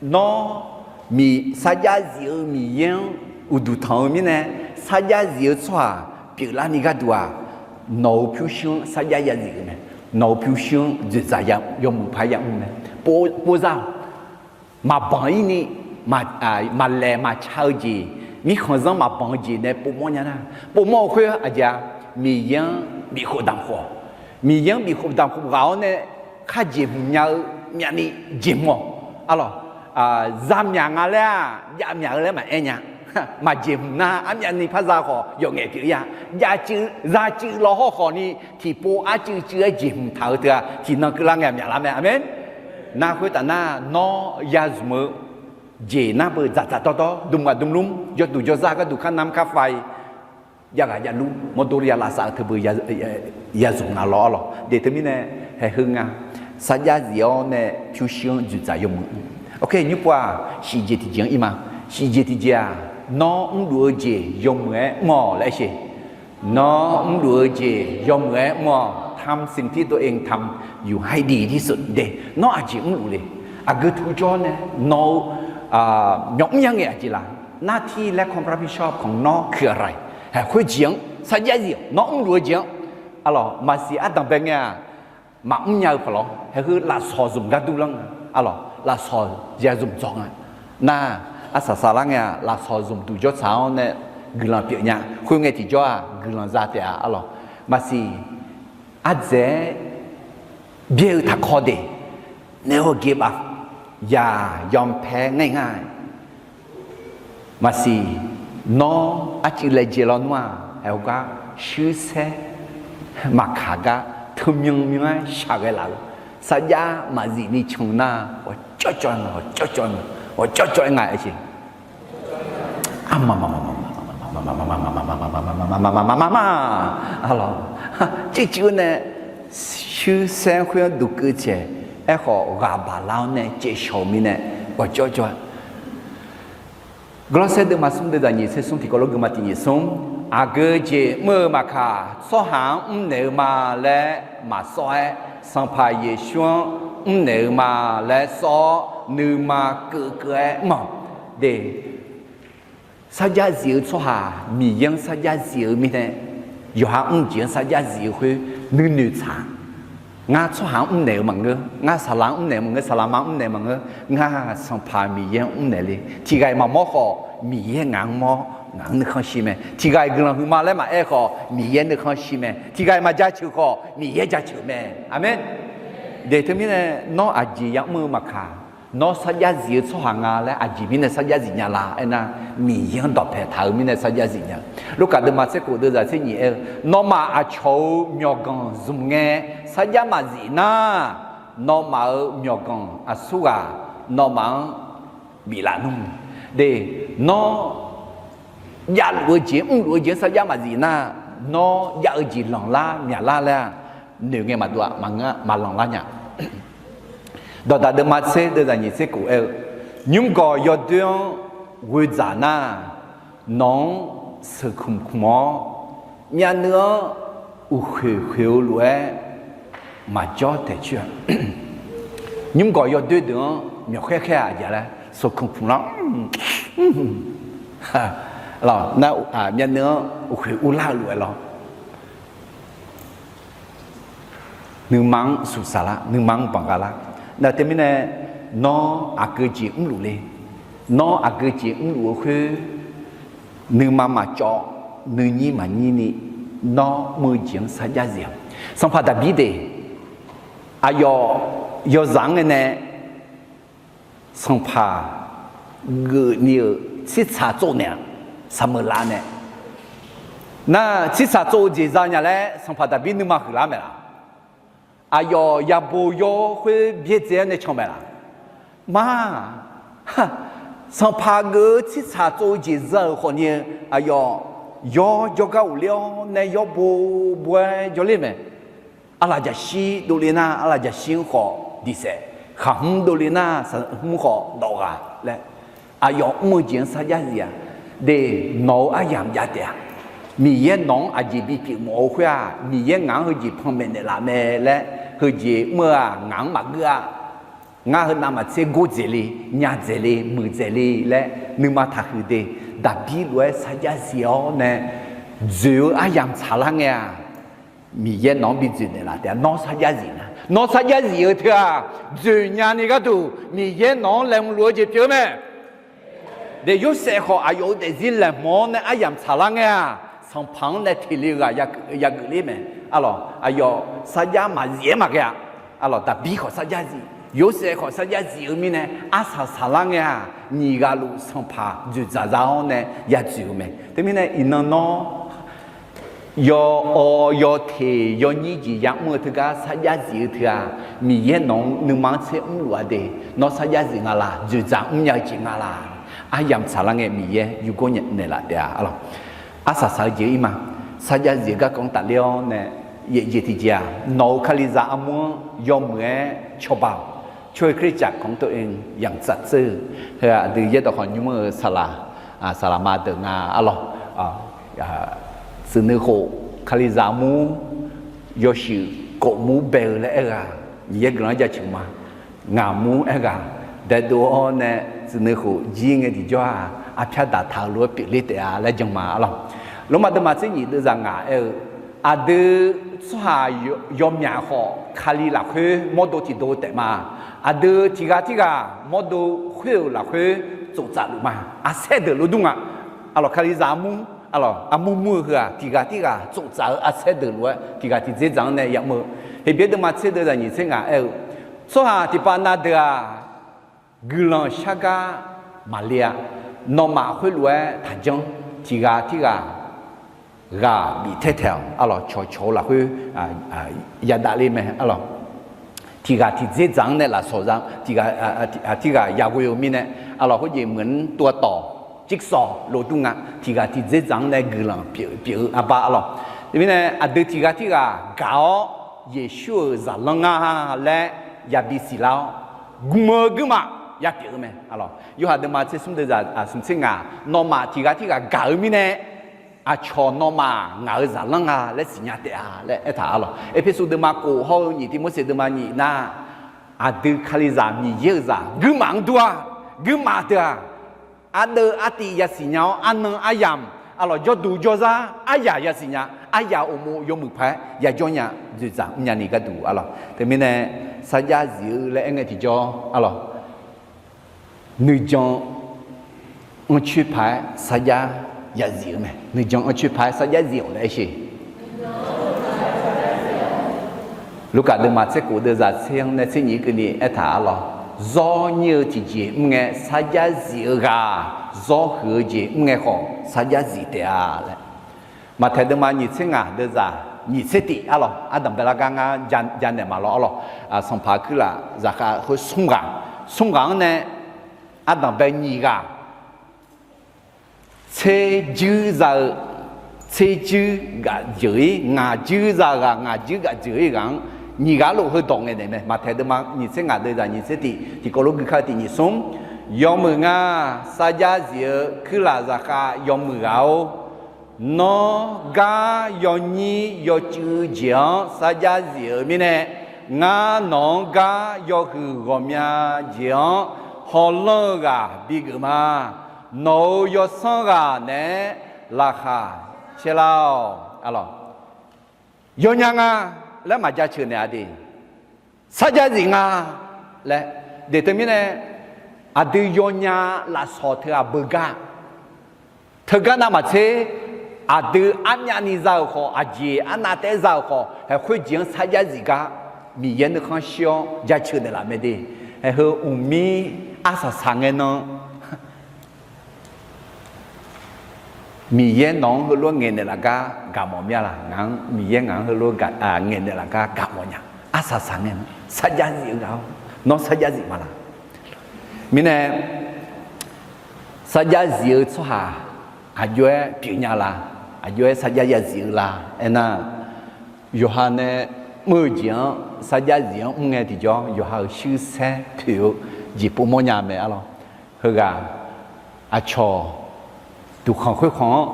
nawr miq sarjax zif-eu Miqyaer-anr uqduq tanq-eu mirnae, sarjax zif-eu tsawrhaq pyeuflarni gharduq-aq, nawq-euq pyurshuir-anr sarjax yazif-eu mae. Nawq-euq pyurshuir-anr dzoeqdzaq ya, yawmuiq paq-aer yamr mae. Pov, povzar-awq. Maqbanq-ir ni, maqlaeq maqca-eu jeq, mirkhanqzanr maqbanq-eu jeq nae povmawr nya nar, povmawr-eu khoer aqjeq-a, Miqyaer-anr bifkhof damq khof-awq. Miqyaer-anr bifkhof damq khof ghaq-awr nae kharjeq hmq nya-eu myavni jeq hmq-awq. Arlawq, za myaq nga laer-aq, jav myaq-eu laer maqaer nya. Maqjeq hmq nar, armyavni par za khawf yawf ngaef pyeuf-ir-a. Javcuiv, zacuiv law hawr khawf ni, tiqpov arcuiv cuiv-aer jeq hmq taq-eu teu-aq, tiqnan keuvlar ngae myaqlar mae. Aqmeq. Nar khoertaf nar, nawr yazmq-eu jeq nar beu dzaqdzaq dawrdawr, dmq ghaq dmlmr, jawrduq jawrzar gharduq kar namr kar fai, jav ghaq javlur mawrdo ya lavsav-eu teu beu yazmq na lawr-awr lawq. De teumirnae, haeq heu nga, sarjax zif-awr nae pyurshuir-anr dzoeqdzaq yawmuiq. Ok, nymr pov-aq, shif jeq tiqjeq-anr ir ma. Shif jeq tiqjeq-aq, nawr mrluf-eu jeq yawmuiq-aer mr-awq laer aer sheq. Nawr mrluf-eu jeq yawmuiq-aer mr-awq. ทำสิ่งที่ตัวเองทำอยู่ให้ดีที่สุด de. Nawr aqjeq mrluf le. Aqgeu tu jawr nae nawr-eu myawq mr ya ngae aqjeq laf. หน้าที่และความรับผิดชอบของนอกคืออะไร khoer jeq-anr sarjax zif-awq. Nawr mrluf-eu jeq-anr, arlawq, maqsiq ardanq bae ngae-aq, maqmr nya-eu paqlawr. Haeq heu lafsawq zmq gar dur lar nga. Arlawq, lafsawq ya zmq dzawq nga. Nar, arsaq saqlar ngae-aq, lafsawq zmq duq jawrtsaq-awr nae guiqlanq pyeuf nya. Khoerngae tiqjawr-aq, guiqlanq za taef-a. Arlawq, maqsiq ardzaeq-aer byaer-eu taqkawv de, ในโอกาส อย่ายอมแพ้ง่ายๆ Maqsiq, nawr arcuiv laejae lawnmr-aq, haeq heugar shuirsaer maqkaq gar teumyan myan-aer shaqghae laf-eu sarjax maqzif ni can nar, ghawqcawv cawv-aer nga, ghawqcawv cawv-aer nga, ghawqcawv cawv-aer nga aer jeq. Arlawq, cuivcuiv-awr nae shuirsaer khoer-anr duqkeuv caeq, aerkhawf ghaq baq lar-awr nae caevshawq-eu mirnae ghawqcawv cawv-aer. Gawrlawrsaer deuvma smr deuv zaq nyiq tser smr tiqkawv lof geuma tiq nyiq smr, aqgeu jeq mr-eu maqkaq, tsawrhaq-anr mrnaeq-eu ma laer maqsawr-aer, Sanqpaq Yeqsur-anr mrnaeq-eu ma laer sawr-awr, nuima keuv keuv-aer mr-awq. De, sarjax zif-eu tsawrhaq, Miqyaer-anr sarjax zif-eu mirnae, yawqha mr jeq-anr sarjax zif-eu khoer nuinoeq tsaq. Ngar tsawrhaq-anr mrnaeq-eu maqngeur, ngar saqlaq-anr mrnaeq-eu maqngeur, saqlaq ma-anr mrnaeq-eu maqngeur, ngar Sanqpaq Miqyaer-anr mrnaeq le. Tiq ghaq-iq maqmawr khawf, Miqyaer ngaq-anr mawr, ngaq-anr nuikhanr shir mae. Tiq ghaq-iq guiqlanq huiqma laer maqaer khawf, Miqyaer nuikhanr shir mae. Tiq ghaq-iq maqjaceuq khawf, Miqyaer jaceuq mae. Aqmeq. Deuq teumirnae, nawr aqjeq yamr-eu maqkaq, nawr sarjax zif-eu tsawrhaq nga laer aqjeq mirnae sarjax zif nya la aernar, Miqyaer-anr dawqpae taq-eu mirnae sarjax zif nya. Lurkaf deuvma tser khof deuvzaq tser nyiq aer-eu, nawmaf aqcawq-euq myawqganq zmq ngae sarjax maqzif nar, nawmaf-euq myawqganq aqsurghaq nawmaf-anr biflaf nmr. De, nawr javluf-eu jeq, mrluf-eu jeq-anr sarjax maqzif nar, nawr jav-eu jeq lanqlar myaqlar laer-aq, noeq ngae maqdov-aq, maqlanqlar nya. Dawqdaq deuvma tser deuvzaq nyiq tser khof aer-eu, nymrgawq yawdoer-anr ghoe dzaq nar, nawq-anr sheuqkmq kmq-awr, myavnuiv-anr uqkhoeq khoeq-eu lof-aer maqjawr taeq coer-a. Nymrgawq yawdoer deuq-anr myawqkhaer khaer-aq aqjeq laer sheuqkmq kmq lar, nar, myavnuiv-anr uqkhoeq urlar-eu lof-aer lawr. Nuima-anr suqsaq lar, nuima-anr banqgha lar. Nar teumirnae, nawr aqgeu jeq mrluf le. Nawr aqgeu jeq mrluf-eu khoer, nuima maqcawv, nuinyir maqnyir ni, nawr mr-eu jeq-anr sarjax zif-awq. Sanqpaq Daqbir de, aqyawf yawzaq-anr ngae nae, sanqpaq geufni-euq tsirtsaq tsov naeq-a, saqmeuqlav nae. Nar tsirtsaq tsov-eu jeq za nya laer sanqpaq Daqbir nuima huiqlar maeq laf? Aqyawf yabo yawr khoer byaerdzae-awr nae can maeq laf? Ma, sanqpaq geuf-eu tsirtsaq tsov-eu jeq za-euq khawfni-eu, aqyawf yawr jawrgar ghofler-awr nae yawr bo bo-aer jawrler mae. Arlaq jaqshir dovle nar, arlaq jaqshir-anr khawf diqsaef, khaqhmr dovle nar, khaqhmr khawf dawq ghaq laer, aqyawf mr-eu jeq-anr sarjax zif-a. De, nawq-euq aryamq jav taef-a. Miqyaer nawq-anr aqjeq bipyeuf mawf-eu khoer-aq, Miqyaer ngaq-anr heujeq panmaeq naeqlaf mae laer, heujeq mr-eu-aq ngaq-anr maqgeur-a. Ngar heu navmaqtser gordzaeq le, nya dzaeq le, muiqdzaeq le laer nuima taqhuiq de. Daqbir lof-aer sarjax zif-awr nae dzoeq-eu aryamq tsaqlar ngae-aq, Miqyaer nawq-anr bi dzoeq naeqlaf taef-a. Nawr sarjax zif nar, nawr sarjax zif-eu teu-aq, dzoeq nyani gharduq Miqyaer nawq-anr laeqhmq luf-eu jeq pyeuf-eu mae. De, Yorsaev khawf aqyawf-euq daefzir laeqhmq-awr nae aryamq tsaqlar ngae-aq, sanqpaq-anr nae teq le-eu ghaq yageuf ler mae. Arlawq, aqyawf sarjax maqzif-aer maqghae-a. Arlawq, Daqbir khawf sarjax zif, Yorsaev khawf sarjax zif-eu mirnae, arsaq saqlar ngae-aq, nyiq ghaq luf sanqpaq dzoeqdzaq za-awr nae yadzoeq-eu mae. Teumirnae iqnan nawr yawawv yawteq yawnyir jeq yamr-eu teugar sarjax zif-eu teu-aq, Miqyaer nawq-anr nuima-anr tser mrluf-a de. Nawr sarjax zif nga laq, dzoeqdzaq mrnya-eu jeq nga laq. Aryamq tsaqlar ngae Miqyaer yurgawr naeqlaf taef-a. Arlawq, arsaq saq-eu jeq ir ma. Sarjax zif-eu garkawv-anr tafler-awr nae, yaeq jeq tiqjeq-aq, nawq-euq Kalizaq armur-anr yawmuiq-aer cawba-awq. ช่วยคริสตจักรของตัวเองอย่างสัตย์ซื่อ Heu-aq, aqdui yaerdawq khawf nymr-eu saqlaq, saqlaq ma deuq nga. Arlawq, tsuif nuikhof Kalizaq armur yawshuif kofmur bae-eu laer aer-eu-aq, Miqyaer guiqlanq-anr jaceuq ma. Ngaqmur aer ghaq daedov-awr nae tsuif nuikhof jir ngae tiqjawr-aq, arpyar daqtaq-eu lof-aer pyeufler taef-a laer jan ma. Arlawq, Lormav deuvma tser nyiq deuvzaq ngaq aer-eu, aqdui tsawrhaq yawmyaq khawf Kali lafkhoer mawrdo tiqdov taef ma. Aqdui tiqghaq tirghaq mawrdo khoer-euq lafkhoer tsoftsaf luf ma. Arsaer deuq lof dur nga. Arlawq, Kalizaq armur, arlawq, armur mur-eu heu-aq, tiqghaq tirghaq tsoftsaf-eu arsaer deuq lof-aer tiqghaq tiqdzerdzaq-anr nae yamr-eu. Heqbyaer deuvma tser deuvzaq nyiq tser ngaq aer-eu, tsawrhaq tiqpav na deuq-aq, guiqlanq shargar maqle-a. Nawmaf khoerlof-aer taqjanr. Tiqghaq tirghaq ghaq bif taer taeq-awq. Arlawq, cawqcawq-eu lafkhoer yadavle mae. Arlawq, tiqghaq tiqdzerdzaq-anr nae lafsawq za, tiqghaq tirghaq yaghoe-eu mirnae, arlawq, khoerjeq meuq-anr tov-a tawq, จิ๊กซอว์ lof dur nga. Tiqghaq tiqdzerdzaq-anr nae guiqlanq pyeuf-eu arbar. Arlawq, teumirnae aqdui tiqghaq tirghaq gaq-awr, Yeqsur-euq zaqlanr nga laer yabi siqlar-awr, gm-eu guirmaf yapyeuf-eu mae. Arlawq, Yorhaq deuvma tser smr deuvzaq smq tser ngaq, nawmaf tiqghaq tirghaq gaq-eu mirnae, aqcawq nawmaf ngaq-euq zaqlanr nga laer siqnya taef-a laer aertaq. Arlawq, Erpersu deuvma khof hawr-eu nyiq Tivmorseq deuvma nyiq nar, aqdui Kalizaq Miqyaer-euq zaq guirmaf-anr dur-a. Guirmaf deuq-aq, ardeuv artiv yasiq nya-awr, arnan aryamq, arlawq, jawrduq jawrzar aryaq yasiq nya. aryaq uqmov yawmuiq paq-aer yajawr nya, dzoeqdzaq mrnya ni gharduq arlawq. Teumirnae sarjax zif-eu laer aer ngae tiqjawr arlawq, nuijan anrcoer paq-aer sarjax yazif-eu mae. Nuijan anrcoer paq-aer sarjax zif-awq laer aer sheq. Lurkaf deuvma tser khof deuvzaq tser-anr nae tser nyiq keuvni aertaq arlawq, zawr nyir-eu tiqjeq mr ngae sarjax zif-eu ghaq, zawr huiq-eu jeq mr ngae khawf sarjax zif taef-a laer. Maqtaeq deuvma nyiq tser ngaq deuvzaq nyiq tser tif arlawq, ardanq bae lar gar ngar janaeq maqlawr arlawq. Sanqpaq kuirlaf zaqkhav khoer smr ghaq, smr ghaq-anr nae ardanq bae nyiq ghaq tser juir za-eu, tser juir gaf jeuq-ir, ngaq juir za-eu ghaq, ngaq juir gaf jeuq-ir ghaq-anr, nyiq ghaq lof heudawq ngaeqnaeq mae. Maqtaeq deuvma nyiq tser ngaq deuvzaq nyiq tser tif, tiqkawv lof gui kar-eu tiq nyiq smr, yawmuiq ngar sarjax zif-eu kuirlaf zaqkhav yawmuiq ghaq-or, nawr gar yawnyir yawcuiv jeq-anr sarjax zif-eu mirnae, ngar nawq-anr gar yawhuiq ghawqmya jeq-anr hawlanr-eu ghaq bigeuf ma. Nawq-euq yawsanr ghaq naeq-aer laqkhaq caerlar-awq. Yawnya nga laer maqjaceuq naeq-a de. Sarjax zif nga laer. Deq teumirnae, aqdui yawnya lafsawq teughaq beugar. Teugar navmaqtser, aqdui armyavni za-euq khawf, aqjeq arnav taef-aer za-euq khawf, haeq khoerjeq-anr sarjax zif gar Miqyaer nuikhanr shir-awr jaceuq naeqlaf mae de. Haeq heu mqmir arsaq saq ngae nan Miqyaer nawq-anr heulof-aer ngaeqnaeq laf gar gaqmawf mir-a laq? Ngaq-anr Miqyaer ngaq-anr heulof-aer ngaeqnaeq laf gar gaqmawf nya. Arsaq saq ngae nan sarjax zif-eu ghaq-awr, nawr sarjax zif ma laq? Mirnae sarjax zif-eu tsawrhaq aqjox-aer pyeufnya la? Aqjox-aer sarjax yazif-eu la? Aernar, yawqha nae mr-eu jeq-anr sarjax zif-anr mr ngae tiqjawr, yawqha-euq shuir saer poeq-eu jeq povmawr nya mae arlawq. Heughaq aqcawq duqkhanq khoerkhanq-anr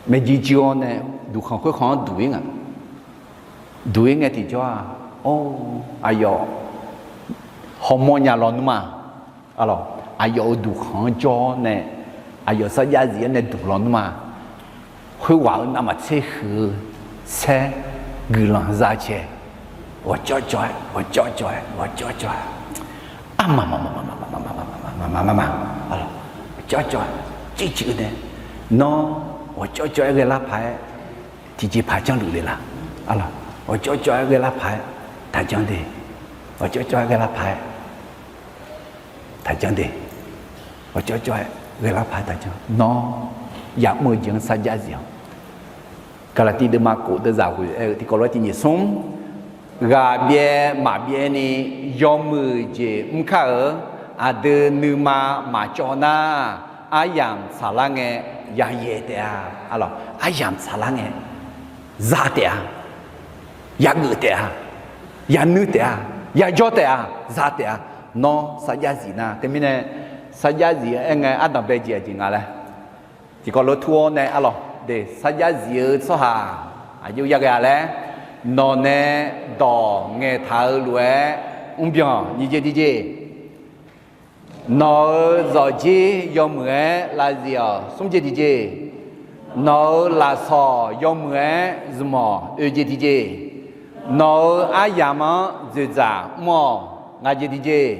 maeqjir jir-awr nae, duqkhanq khoerkhanq-anr duq-ir nga. Duq-ir ngae tiqjawr-aq, or, aqyawf hawmawr nya lawnmr-a. Arlawq, aqyawf-euq duqkhanq-anr jawr-awr nae, aqyawf sarjax zif-awr nae duq lawnmr-a. Khoerghaq-euq navmaqtser huiq-eu saer guiqlanq za cae, ghawqjawr jawr-aer, ghawqjawr jawr-aer, ghawqjawr jawr-aer, arma ma ma ma ma ma ma ma ma ma ma ma ma ma, ghawqjawr jawr-aer, ciqciq-eu nae, nawr ghawqjawr jawr-aer ghaelar paq-aer tiqjeqpaq janrluf le laq? Arlawq, ghawqjawr jawr-aer ghaelar paq-aer taqjanr de. Ghawqjawr jawr-aer ghaelar paq-aer taqjanr de. Ghawqjawr jawr-aer ghaelar paq-aer taqjanr. Nawr ya'mr-eu jeq-anr sarjax zif-awq. Gaqlaqtiv deuvma khof deuvzaq ghoeq aer-eu tiqkawv lof-aer tiq nyiq smr, ghaq byaev maqbyaev ni yawmuiq jeq mr kar-euq, aqdui nuima maqcawv nar, aryamq tsaqlar ngae yayaeq taef-a. Arlawq, aryamq tsaqlar ngae za taef-a. Yageuf taef-a. Yanui taef-a. Yajawr taef-a. Za taef-a. Nawr sarjax zif nar, teumirnae sarjax zif-aer ngae ardanq bae jeq aqjeq nga laer tiqkawv lof tur-awr nae arlawq de, sarjax zif-eu tsawrhaq aqjox yaghae-a laer, nawq nae dawq ngaeqtaq-eu lof-aer mrbyan nyiq jeq tiqjeq, nawq-euq zawqjir yawmuiq-aer lavzif-awq smr jeq tiqjeq, nawq-euq lafsawq yawmuiq-aer zmq-awq oeq jeq tiqjeq, nawq-euq aryamq-anr dzoeqdzaq mr-awq ngaq jeq tiqjeq,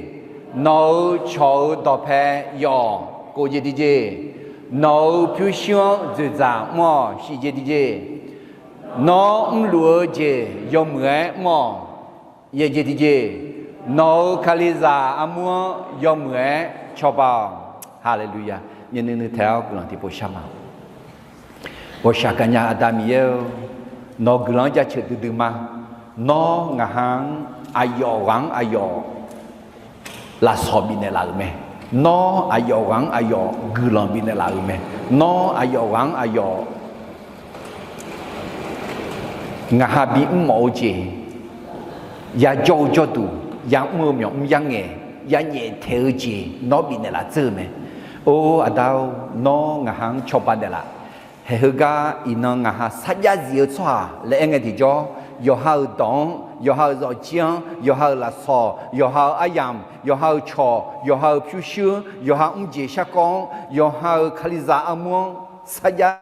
nawq-euq cawq-euq dawqpae yawf-awq kov jeq tiqjeq, nawq-euq pyurshuir-anr dzoeqdzaq mr-awq shif jeq tiqjeq, nawr mrluf-eu jeq yawmuiq-aer mr-awq yaeq jeq tiqjeq, nawq-euq kalizaq armur-anr yawmuiq-aer cawba-awq. Haleluya! Myavnuiv nuiv taeq-awr guiqlanq tiqpov shar ma. Ghawqshaq gaqnya Aqda Miqyaer-eu, nawq-euq guiqlanq-anr jaceuq duidui ma. Nawr ngaqha-anr aqyawf ghaq-anr aqyawf lafsawq bifnaeq laf-euq mae. Nawr aqyawf ghaq-anr aqyawf guiqlanq bifnaeq laf-euq mae. Nawr aqyawf ghaq-anr aqyawf ngaqha bimr mawf-eu jeq, yajawr-eu jawrduq, yamr-eu myawqmr yarngaeq, yanyaef taeq-eu jeq nawr bifnaeq laf dzeur-eu mae. Or Aqda-or, nawr ngaqha-anr cawba naeqlaf. Haeq heugar iqnan ngaqha sarjax zif-eu tsawrhaq laer aer ngae tiqjawr, yawqha-euq dawq-anr, yawqha-euq zawqjir-anr, yawqha-euq lafsawq, yawqha-euq aryamq, yawqha-euq cawq, yawqha-euq pyurshuir, yawqha mrjeq sharkawv-anr, yawqha-euq kalizaq armur-anr sarjax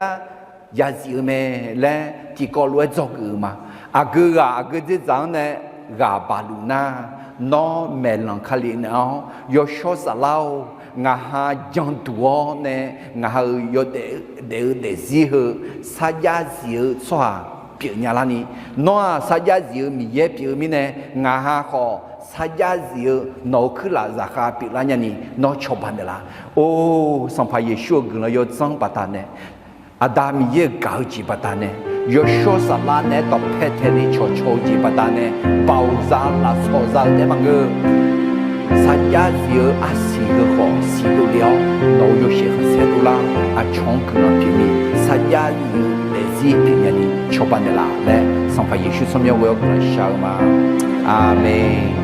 yazif-eu mae laer tiqkawv lof-aer dzawgeuf-eu ma. Aqgeu ghaq aqgeu dzerdzaq-anr nae ghaq baqluf nar, nawr maeqlanq Kali naeq-awr, Yawshawr Saflar-or, ngaq ha janduq-awr nae ngaq ha-euq yawdaef daef-eu daefzir heu sarjax zif-eu tsawrhaq pyeufnya larni, nawr-aq sarjax zif-eu Miqyaer pyeuf-eu mirnae, ngaq ha khawf sarjax zif-eu nawq-euq kuirlaf zaqkhav pyeuflar nyani nawr cawba naeqlaf. Or, Sanqpaq Yeqsur-euq guiqlanq yawdzanr baqdanae, Aqda Miqyaer-euq gaq-eu jeq baqdanae, Yawshawr Saflar naeq-aer dawqpae taeqni cawqcawq-eu jeq baqdanae, baoq za lafsawq za-eu taef maqngeur. Sarjax zif-eu arsiq heu khawf siqdov le-awr, nawq-euq yawshaef khanqsaer dovlar, aqcawq-anr guiqlanq pyeufni, sarjax zif-eu daefzir pyeufnya ni cawba naeqlaf laer, Sanqpaq Yeqsur tsawrmyanr ghoe-awr guiqlanq shar-eu ma. Aqmeq.